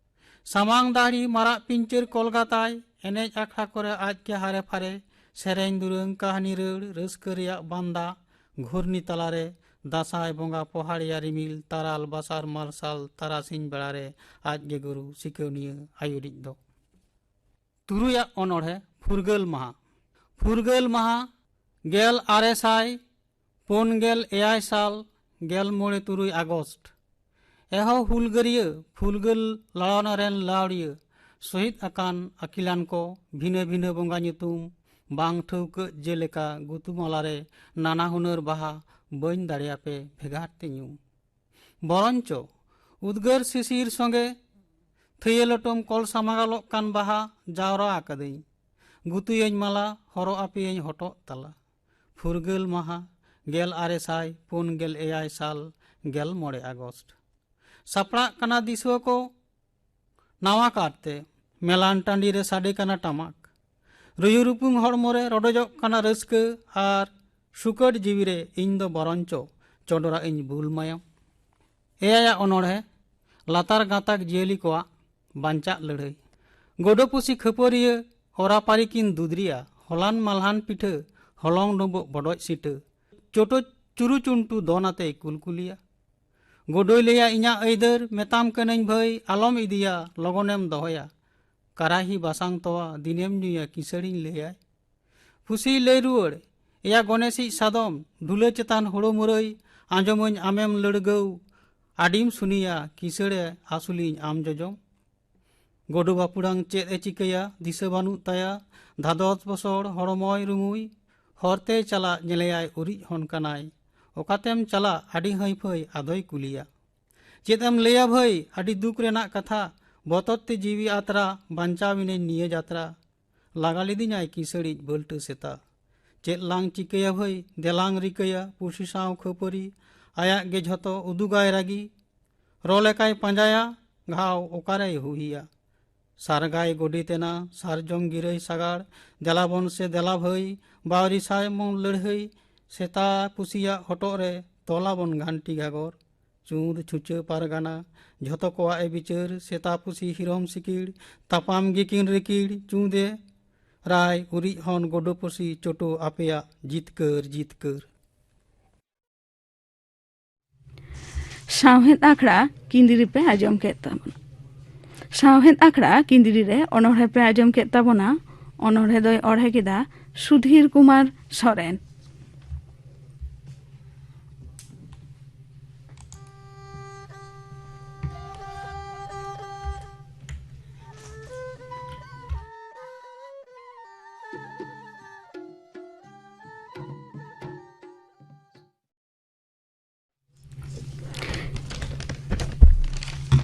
ᱥᱟᱢᱟᱝ ᱫᱟᱲᱦᱤ ᱢᱟᱨᱟᱜ ᱯᱤᱧᱪᱟᱹᱨ ᱠᱚᱞᱜᱟᱛᱟᱭ, ᱮᱱᱮᱡ ᱟᱠᱷᱲᱟ ᱠᱚᱨᱮ ᱟᱡ ᱜᱮ ᱦᱟᱨᱮ ᱯᱷᱟᱨᱮ, ᱥᱮᱨᱮᱧ ᱫᱩᱨᱟᱹᱝ ᱠᱟᱹᱦᱱᱤ ᱨᱟᱹᱲ, ᱨᱟᱹᱥᱠᱟᱹ ᱨᱮᱭᱟᱜ ᱵᱟᱱᱫᱟ, ᱜᱷᱩᱨᱱᱤ ᱛᱟᱞᱟᱨᱮ, ᱫᱟᱸᱥᱟᱭ ᱵᱚᱸᱜᱟ ᱯᱚᱦᱟᱲᱤᱭᱟ ᱨᱤᱢᱤᱞ, ᱛᱟᱨᱟᱞ ᱵᱟᱥᱟᱨ ᱢᱟᱨᱥᱟᱞ, ᱛᱟᱨᱟᱥᱤᱧ ᱵᱮᱲᱟᱨᱮ ᱟᱡ ᱜᱮ ᱜᱩᱨᱩ ᱥᱤᱠᱟᱹᱣᱱᱤᱭᱟᱹ ᱟᱹᱭᱩᱨᱤᱡ ᱫᱚ᱾ ᱛᱩᱨᱩᱭᱟᱜ ᱚᱱᱚᱬᱦᱮ, ᱯᱷᱩᱨᱜᱟᱹᱞ ᱢᱟᱦᱟ᱾ ᱯᱷᱩᱨᱜᱟᱹᱞ ᱢᱟᱦᱟ ᱜᱮᱞ ᱟᱨᱮ ᱥᱟᱭ ᱯᱩᱱ ᱜᱮᱞ ᱮᱭᱟᱭ ᱥᱟᱞ ᱜᱮᱞ ᱢᱚᱬᱮ ᱛᱩᱨᱩᱭ ᱟᱜᱚᱥᱴ᱾ ᱮᱦᱚ ᱦᱩᱞᱜᱟᱹᱨᱤᱭᱟᱹ ᱯᱷᱩᱞᱜᱟᱹᱞ ᱞᱟᱲᱟᱣᱱᱟ ᱨᱮᱱ ᱞᱟᱣᱲᱤᱭᱟᱹ ᱥᱚᱦᱤᱫ ᱟᱠᱟᱱ ᱟᱹᱠᱤᱞᱟᱱ ᱠᱚ ᱵᱷᱤᱱᱟᱹ ᱵᱷᱤᱱᱟᱹ ᱵᱚᱸᱜᱟ ᱧᱩᱛᱩᱢ ᱵᱟᱝ ᱴᱷᱟᱹᱣᱠᱟᱹᱜ ᱡᱮᱞᱮᱠᱟ ᱜᱩᱛᱩᱢᱟᱞᱟ ᱨᱮ ᱱᱟᱱᱟ ᱦᱩᱱᱟᱹᱨ ᱵᱟᱦᱟ ᱵᱟᱹᱧ ᱫᱟᱲᱮᱭᱟᱯᱮ ᱵᱷᱮᱜᱟᱨ ᱛᱮ ᱧᱩᱢ᱾ ᱵᱚᱨᱚᱱᱪᱚ ᱩᱫᱽᱜᱟᱹᱨ ᱥᱤᱥᱤᱨ ᱥᱚᱸᱜᱮ ᱛᱷᱟᱹᱭᱟᱹ ᱞᱚᱴᱚᱢ ᱠᱚᱞ ᱥᱟᱢᱟᱜᱟᱞᱚᱜ ᱠᱟᱱ ᱵᱟᱦᱟ ᱡᱟᱣᱨᱟ ᱟᱠᱟᱫᱟᱹᱧ᱾ ᱜᱩᱛᱩᱭᱟᱹᱧ ᱢᱟᱞᱟ ᱦᱚᱨᱚᱜ ᱟᱯᱮᱭᱟᱹᱧ ᱦᱚᱴᱚᱜ ᱛᱟᱞᱟ᱾ ᱯᱷᱩᱨᱜᱟᱹᱞ ᱢᱟᱦᱟ ᱜᱮᱞ ᱟᱨᱮ ᱥᱟᱭ ᱯᱩᱱ ᱜᱮᱞ ᱮᱭᱟᱭ ᱥᱟᱞ ᱜᱮᱞ ᱢᱚᱬᱮ ᱟᱜᱚᱥᱴ᱾ ᱥᱟᱯᱲᱟᱜ ᱠᱟᱱᱟ ᱫᱤᱥᱩᱣᱟᱹ ᱠᱚ ᱱᱟᱣᱟ ᱠᱟᱨᱛᱮ᱾ ᱢᱮᱞᱟᱱ ᱴᱟᱺᱰᱤ ᱨᱮ ᱥᱟᱰᱮ ᱠᱟᱱᱟ ᱴᱟᱢᱟᱠ᱾ ᱨᱩᱭᱩ ᱨᱩᱯᱩᱝ ᱦᱚᱲᱢᱚ ᱨᱮ ᱨᱚᱰᱚᱡᱚᱜ ᱠᱟᱱᱟ ᱨᱟᱹᱥᱠᱟᱹ ᱟᱨ ᱥᱩᱠᱟᱹᱴ ᱡᱤᱣᱤ ᱨᱮ ᱤᱧ ᱫᱚ ᱵᱚᱨᱚᱱᱪᱚ ᱪᱚᱰᱚᱨᱟᱜ ᱤᱧ ᱵᱩᱞ ᱢᱟᱭᱟᱢ᱾ ᱮᱭᱟᱭᱟᱜ ᱚᱱᱚᱬᱦᱮ ᱞᱟᱛᱟᱨ ᱜᱟᱛᱟᱠ ᱡᱤᱭᱟᱹᱞᱤ ᱠᱚᱣᱟᱜ ᱵᱟᱧᱪᱟᱜ ᱞᱟᱹᱲᱦᱟᱹᱭ᱾ ᱜᱚᱰᱚ ᱯᱩᱥᱤ ᱠᱷᱟᱹᱯᱟᱹᱨᱤᱭᱟᱹ ᱚᱨᱟ ᱯᱟᱹᱨᱤ ᱠᱤᱱ ᱫᱩᱫᱽᱨᱤᱭᱟ, ᱦᱚᱞᱟᱱ ᱢᱟᱞᱦᱟᱱ ᱯᱤᱴᱷᱟᱹ, ᱦᱚᱞᱚᱝ ᱰᱩᱸᱵᱩᱜ ᱵᱚᱰᱚᱡ ᱥᱤᱴᱟᱹ᱾ ᱪᱳᱴᱳ ᱪᱩᱨᱩ ᱪᱩᱱᱴᱩ ᱫᱚᱱ ᱟᱛᱮᱭ ᱠᱩᱞᱠᱩᱞᱤᱭᱟ᱾ ᱜᱚᱰᱚᱭ ᱞᱟᱹᱭᱟ, "ᱤᱧᱟᱹᱜ ᱟᱹᱭᱫᱟᱹᱨ ᱢᱮᱛᱟᱢ ᱠᱟᱹᱱᱟᱹᱧ ᱵᱷᱟᱹᱭ, ᱟᱞᱚᱢ ᱤᱫᱤᱭᱟ, ᱞᱚᱜᱚᱱᱮᱢ ᱫᱚᱦᱚᱭᱟ᱾ ᱠᱟᱨᱟᱦᱤ ᱵᱟᱥᱟᱝ ᱛᱚᱣᱟ ᱫᱤᱱᱮᱢ ᱧᱩᱭᱟ, ᱠᱤᱥᱟᱹᱲᱤᱧ ᱞᱟᱹᱭᱟᱭ᱾" ᱯᱩᱥᱤᱭ ᱞᱟᱹᱭ ᱨᱩᱣᱟᱹᱲ, "ᱮᱭᱟ ᱜᱚᱱᱮᱥᱤᱡ ᱥᱟᱫᱚᱢ, ᱰᱷᱩᱞᱟᱹ ᱪᱮᱛᱟᱱ ᱦᱳᱲᱳ ᱢᱩᱨᱟᱹᱭ, ᱟᱸᱡᱚᱢᱟᱹᱧ ᱟᱢᱮᱢ ᱞᱟᱹᱲᱜᱟᱹᱣ, ᱟᱹᱰᱤᱢ ᱥᱩᱱᱤᱭᱟ, ᱠᱤᱥᱟᱹᱲᱮ ᱟᱹᱥᱩᱞᱤᱧ ᱟᱢ ᱡᱚᱡᱚᱢ᱾" ᱜᱚᱰᱩ ᱵᱟᱹᱯᱩᱲᱟᱝ ᱪᱮᱫ ᱮ ᱪᱤᱠᱟᱹᱭᱟ, ᱫᱤᱥᱟᱹ ᱵᱟᱹᱱᱩᱜ ᱛᱟᱭᱟ, ᱫᱷᱟᱫᱚᱥ ᱵᱚᱥᱚᱲ ᱦᱚᱲᱢᱚᱭ ᱨᱩᱢᱩᱭ, ᱦᱚᱨᱛᱮᱭ ᱪᱟᱞᱟᱜ ᱧᱮᱞᱮᱭᱟᱭ ᱩᱨᱤᱡ ᱦᱚᱱ ᱠᱟᱱᱟᱭ᱾ "ᱚᱠᱟᱛᱮᱢ ᱪᱟᱞᱟᱜ ᱟᱹᱰᱤ ᱦᱟᱹᱭᱯᱷᱟᱹᱭ?" ᱟᱫᱚᱭ ᱠᱩᱞᱤᱭᱟ᱾ "ᱪᱮᱫ ᱮᱢ ᱞᱟᱹᱭᱟ ᱵᱷᱟᱹᱭ, ᱟᱹᱰᱤ ᱫᱩᱠ ᱨᱮᱱᱟᱜ ᱠᱟᱛᱷᱟ, ᱵᱚᱛᱚᱨ ᱛᱮ ᱡᱤᱣᱤ ᱟᱛᱨᱟ, ᱵᱟᱧᱪᱟᱣ ᱤᱱᱟᱹᱧ ᱱᱤᱭᱟᱹ ᱡᱟᱛᱨᱟ᱾ ᱞᱟᱜᱟ ᱞᱤᱫᱤᱧᱟᱭ ᱠᱤᱥᱟᱹᱲᱤᱡ ᱵᱟᱹᱞᱴᱟᱹ ᱥᱮᱛᱟ᱾ ᱪᱮᱫ ᱞᱟᱝ ᱪᱤᱠᱟᱹᱭᱟ ᱵᱷᱟᱹᱭ, ᱫᱮᱞᱟᱝ ᱨᱤᱠᱟᱹᱭᱟ, ᱯᱩᱥᱤ ᱥᱟᱶ ᱠᱷᱟᱹᱯᱟᱹᱨᱤ, ᱟᱭᱟᱜ ᱜᱮ ᱡᱷᱚᱛᱚ ᱩᱫᱩᱜᱟᱭ ᱨᱟᱹᱜᱤ᱾ ᱨᱚ ᱞᱮᱠᱟᱭ ᱯᱟᱸᱡᱟᱭᱟ, ᱜᱷᱟᱣ ᱚᱠᱟᱨᱮᱭ ᱦᱩᱦᱤᱭᱟ᱾ ᱥᱟᱨᱜᱟᱭ ᱜᱚᱰᱮᱛ ᱮᱱᱟ, ᱥᱟᱨᱡᱚᱢ ᱜᱤᱨᱟᱹᱭ ᱥᱟᱜᱟᱲ, ᱫᱮᱞᱟᱵᱚᱱ ᱥᱮ ᱫᱮᱞᱟ ᱵᱷᱟᱹᱭ, ᱵᱟᱣᱨᱤ ᱥᱟᱭ ᱢᱚᱱ ᱞᱟᱹᱲᱦᱟᱹᱭ, ᱥᱮᱛᱟ ᱯᱩᱥᱤᱭᱟᱜ ᱦᱚᱴᱚᱜ ᱨᱮ ᱛᱚᱞᱟᱵᱚᱱ ᱜᱷᱟᱱᱴᱤ ᱜᱷᱟᱜᱚᱨ᱾ ᱪᱩᱸᱫ ᱪᱷᱩᱸᱪᱟᱹ ᱯᱟᱨᱜᱟᱱᱟ, ᱡᱷᱚᱛᱚ ᱠᱚᱣᱟᱜ ᱮ ᱵᱤᱪᱟᱹᱨ, ᱥᱮᱛᱟ ᱯᱩᱥᱤ ᱦᱤᱨᱚᱢ ᱥᱤᱠᱤᱲ, ᱛᱟᱯᱟᱢ ᱜᱮᱠᱤᱱ ᱨᱤᱠᱤᱲ, ᱪᱩᱸᱫᱮ ᱨᱟᱭ ᱩᱨᱤᱡ ᱦᱚᱱ ᱜᱚᱰᱚ ᱯᱩᱥᱤ ᱪᱳᱴᱳ ᱟᱯᱮᱭᱟᱜ ᱡᱤᱛᱠᱟᱹᱨ ᱡᱤᱛᱠᱟᱹᱨ᱾ ᱥᱟᱶᱦᱮᱫ ᱟᱠᱷᱲᱟ ᱠᱤᱸᱫᱤᱨᱤ ᱯᱮ ᱟᱸᱡᱚᱢ ᱠᱮᱫ ᱛᱟᱵᱚᱱᱟ᱾ ᱥᱟᱶᱦᱮᱫ ᱟᱠᱷᱲᱟ ᱠᱤᱸᱫᱤᱨᱤ ᱨᱮ ᱚᱱᱚᱬᱦᱮ ᱯᱮ ᱟᱸᱡᱚᱢ ᱠᱮᱫ ᱛᱟᱵᱚᱱᱟ᱾ ᱚᱱᱚᱬᱦᱮ ᱫᱚᱭ ᱚᱬᱦᱮ ᱠᱮᱫᱟ ᱥᱩᱫᱷᱤᱨ ᱠᱩᱢᱟᱨ ᱥᱚᱨᱮᱱ᱾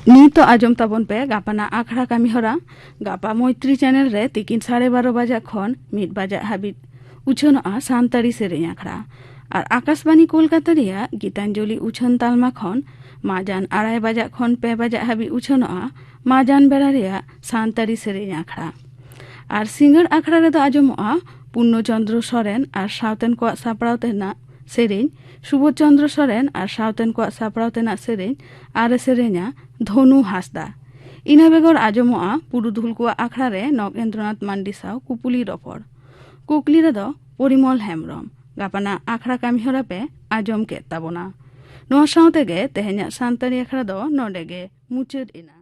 ᱱᱤᱛᱚᱜ ᱟᱸᱡᱚᱢ ᱛᱟᱵᱚᱱ ᱯᱮ ᱜᱟᱯᱟᱱᱟᱜ ᱟᱠᱷᱲᱟ ᱠᱟᱹᱢᱤ ᱦᱚᱨᱟ᱾ ᱜᱟᱯᱟ ᱢᱚᱭᱛᱨᱤ ᱪᱮᱱᱮᱞ ᱨᱮ ᱛᱤᱠᱤᱱ ᱥᱟᱲᱮ ᱵᱟᱨᱚ ᱵᱟᱡᱟᱜ ᱠᱷᱚᱱ ᱢᱤᱫ ᱵᱟᱡᱟᱜ ᱦᱟᱹᱵᱤᱡ ᱩᱪᱷᱟᱹᱱᱚᱜᱼᱟ ᱥᱟᱱᱛᱟᱲᱤ ᱥᱮᱨᱮᱧ ᱟᱠᱷᱲᱟ᱾ ᱟᱨ ᱟᱠᱟᱥᱵᱟᱱᱤ ᱠᱳᱞᱠᱟᱛᱟ ᱨᱮᱭᱟᱜ ᱜᱤᱛᱟᱧᱡᱚᱞᱤ ᱩᱪᱷᱟᱹᱱ ᱛᱟᱞᱢᱟ ᱠᱷᱚᱱ ᱢᱟᱡᱟᱱ ᱟᱲᱟᱭ ᱵᱟᱡᱟᱜ ᱠᱷᱚᱱ ᱯᱮ ᱵᱟᱡᱟᱜ ᱦᱟᱹᱵᱤᱡ ᱩᱪᱷᱟᱹᱱᱚᱜᱼᱟ ᱢᱟᱡᱟᱱ ᱵᱮᱲᱟ ᱨᱮᱭᱟᱜ ᱥᱟᱱᱛᱟᱲᱤ ᱥᱮᱨᱮᱧ ᱟᱠᱷᱲᱟ᱾ ᱟᱨ ᱥᱤᱸᱜᱟᱹᱲ ᱟᱠᱷᱲᱟ ᱨᱮᱫᱚ ᱟᱸᱡᱚᱢᱚᱜᱼᱟ ᱯᱩᱨᱱᱚ ᱪᱚᱸᱫᱽᱨᱚ ᱥᱚᱨᱮᱱ ᱟᱨ ᱥᱟᱶᱛᱮᱱ ᱠᱚᱣᱟᱜ ᱥᱟᱯᱲᱟᱣ ᱛᱮᱱᱟᱜ ᱥᱮᱨᱮᱧ, ᱥᱩᱵᱳᱫᱷ ᱪᱚᱸᱫᱽᱨᱚ ᱥᱚᱨᱮᱱ ᱟᱨ ᱥᱟᱶᱛᱮᱱ ᱠᱚᱣᱟᱜ ᱥᱟᱯᱲᱟᱣ ᱛᱮᱱᱟᱜ ᱥᱮᱨᱮᱧ ᱟᱨ ᱮ ᱥᱮᱨᱮᱧᱟ ᱫᱷᱚᱱᱩ ᱦᱟᱸᱥᱫᱟ᱾ ᱤᱱᱟᱹ ᱵᱮᱜᱚᱨ ᱟᱸᱡᱚᱢᱚᱜᱼᱟ ᱯᱩᱨᱩᱫᱷᱩᱞ ᱠᱚᱣᱟᱜ ᱟᱠᱷᱲᱟ ᱨᱮ ᱱᱚᱜᱮᱱᱫᱨᱚᱱᱟᱛᱷ ᱢᱟᱱᱰᱤ ᱥᱟᱶ ᱠᱩᱯᱩᱞᱤ ᱨᱚᱯᱚᱲ᱾ ᱠᱩᱠᱞᱤ ᱨᱮᱫᱚ ᱯᱚᱨᱤᱢᱚᱞ ᱦᱮᱢᱵᱽᱨᱚᱢ᱾ ᱜᱟᱯᱟᱱᱟᱜ ᱟᱠᱷᱲᱟ ᱠᱟᱹᱢᱤ ᱦᱚᱨᱟ ᱯᱮ ᱟᱸᱡᱚᱢ ᱠᱮᱫ ᱛᱟᱵᱚᱱᱟ᱾ ᱱᱚᱣᱟ ᱥᱟᱶ ᱛᱮᱜᱮ ᱛᱮᱦᱮᱧᱟᱜ ᱥᱟᱱᱛᱟᱲᱤ ᱟᱠᱷᱲᱟ ᱫᱚ ᱱᱚᱰᱮ ᱜᱮ ᱢᱩᱪᱟᱹᱫ ᱮᱱᱟ᱾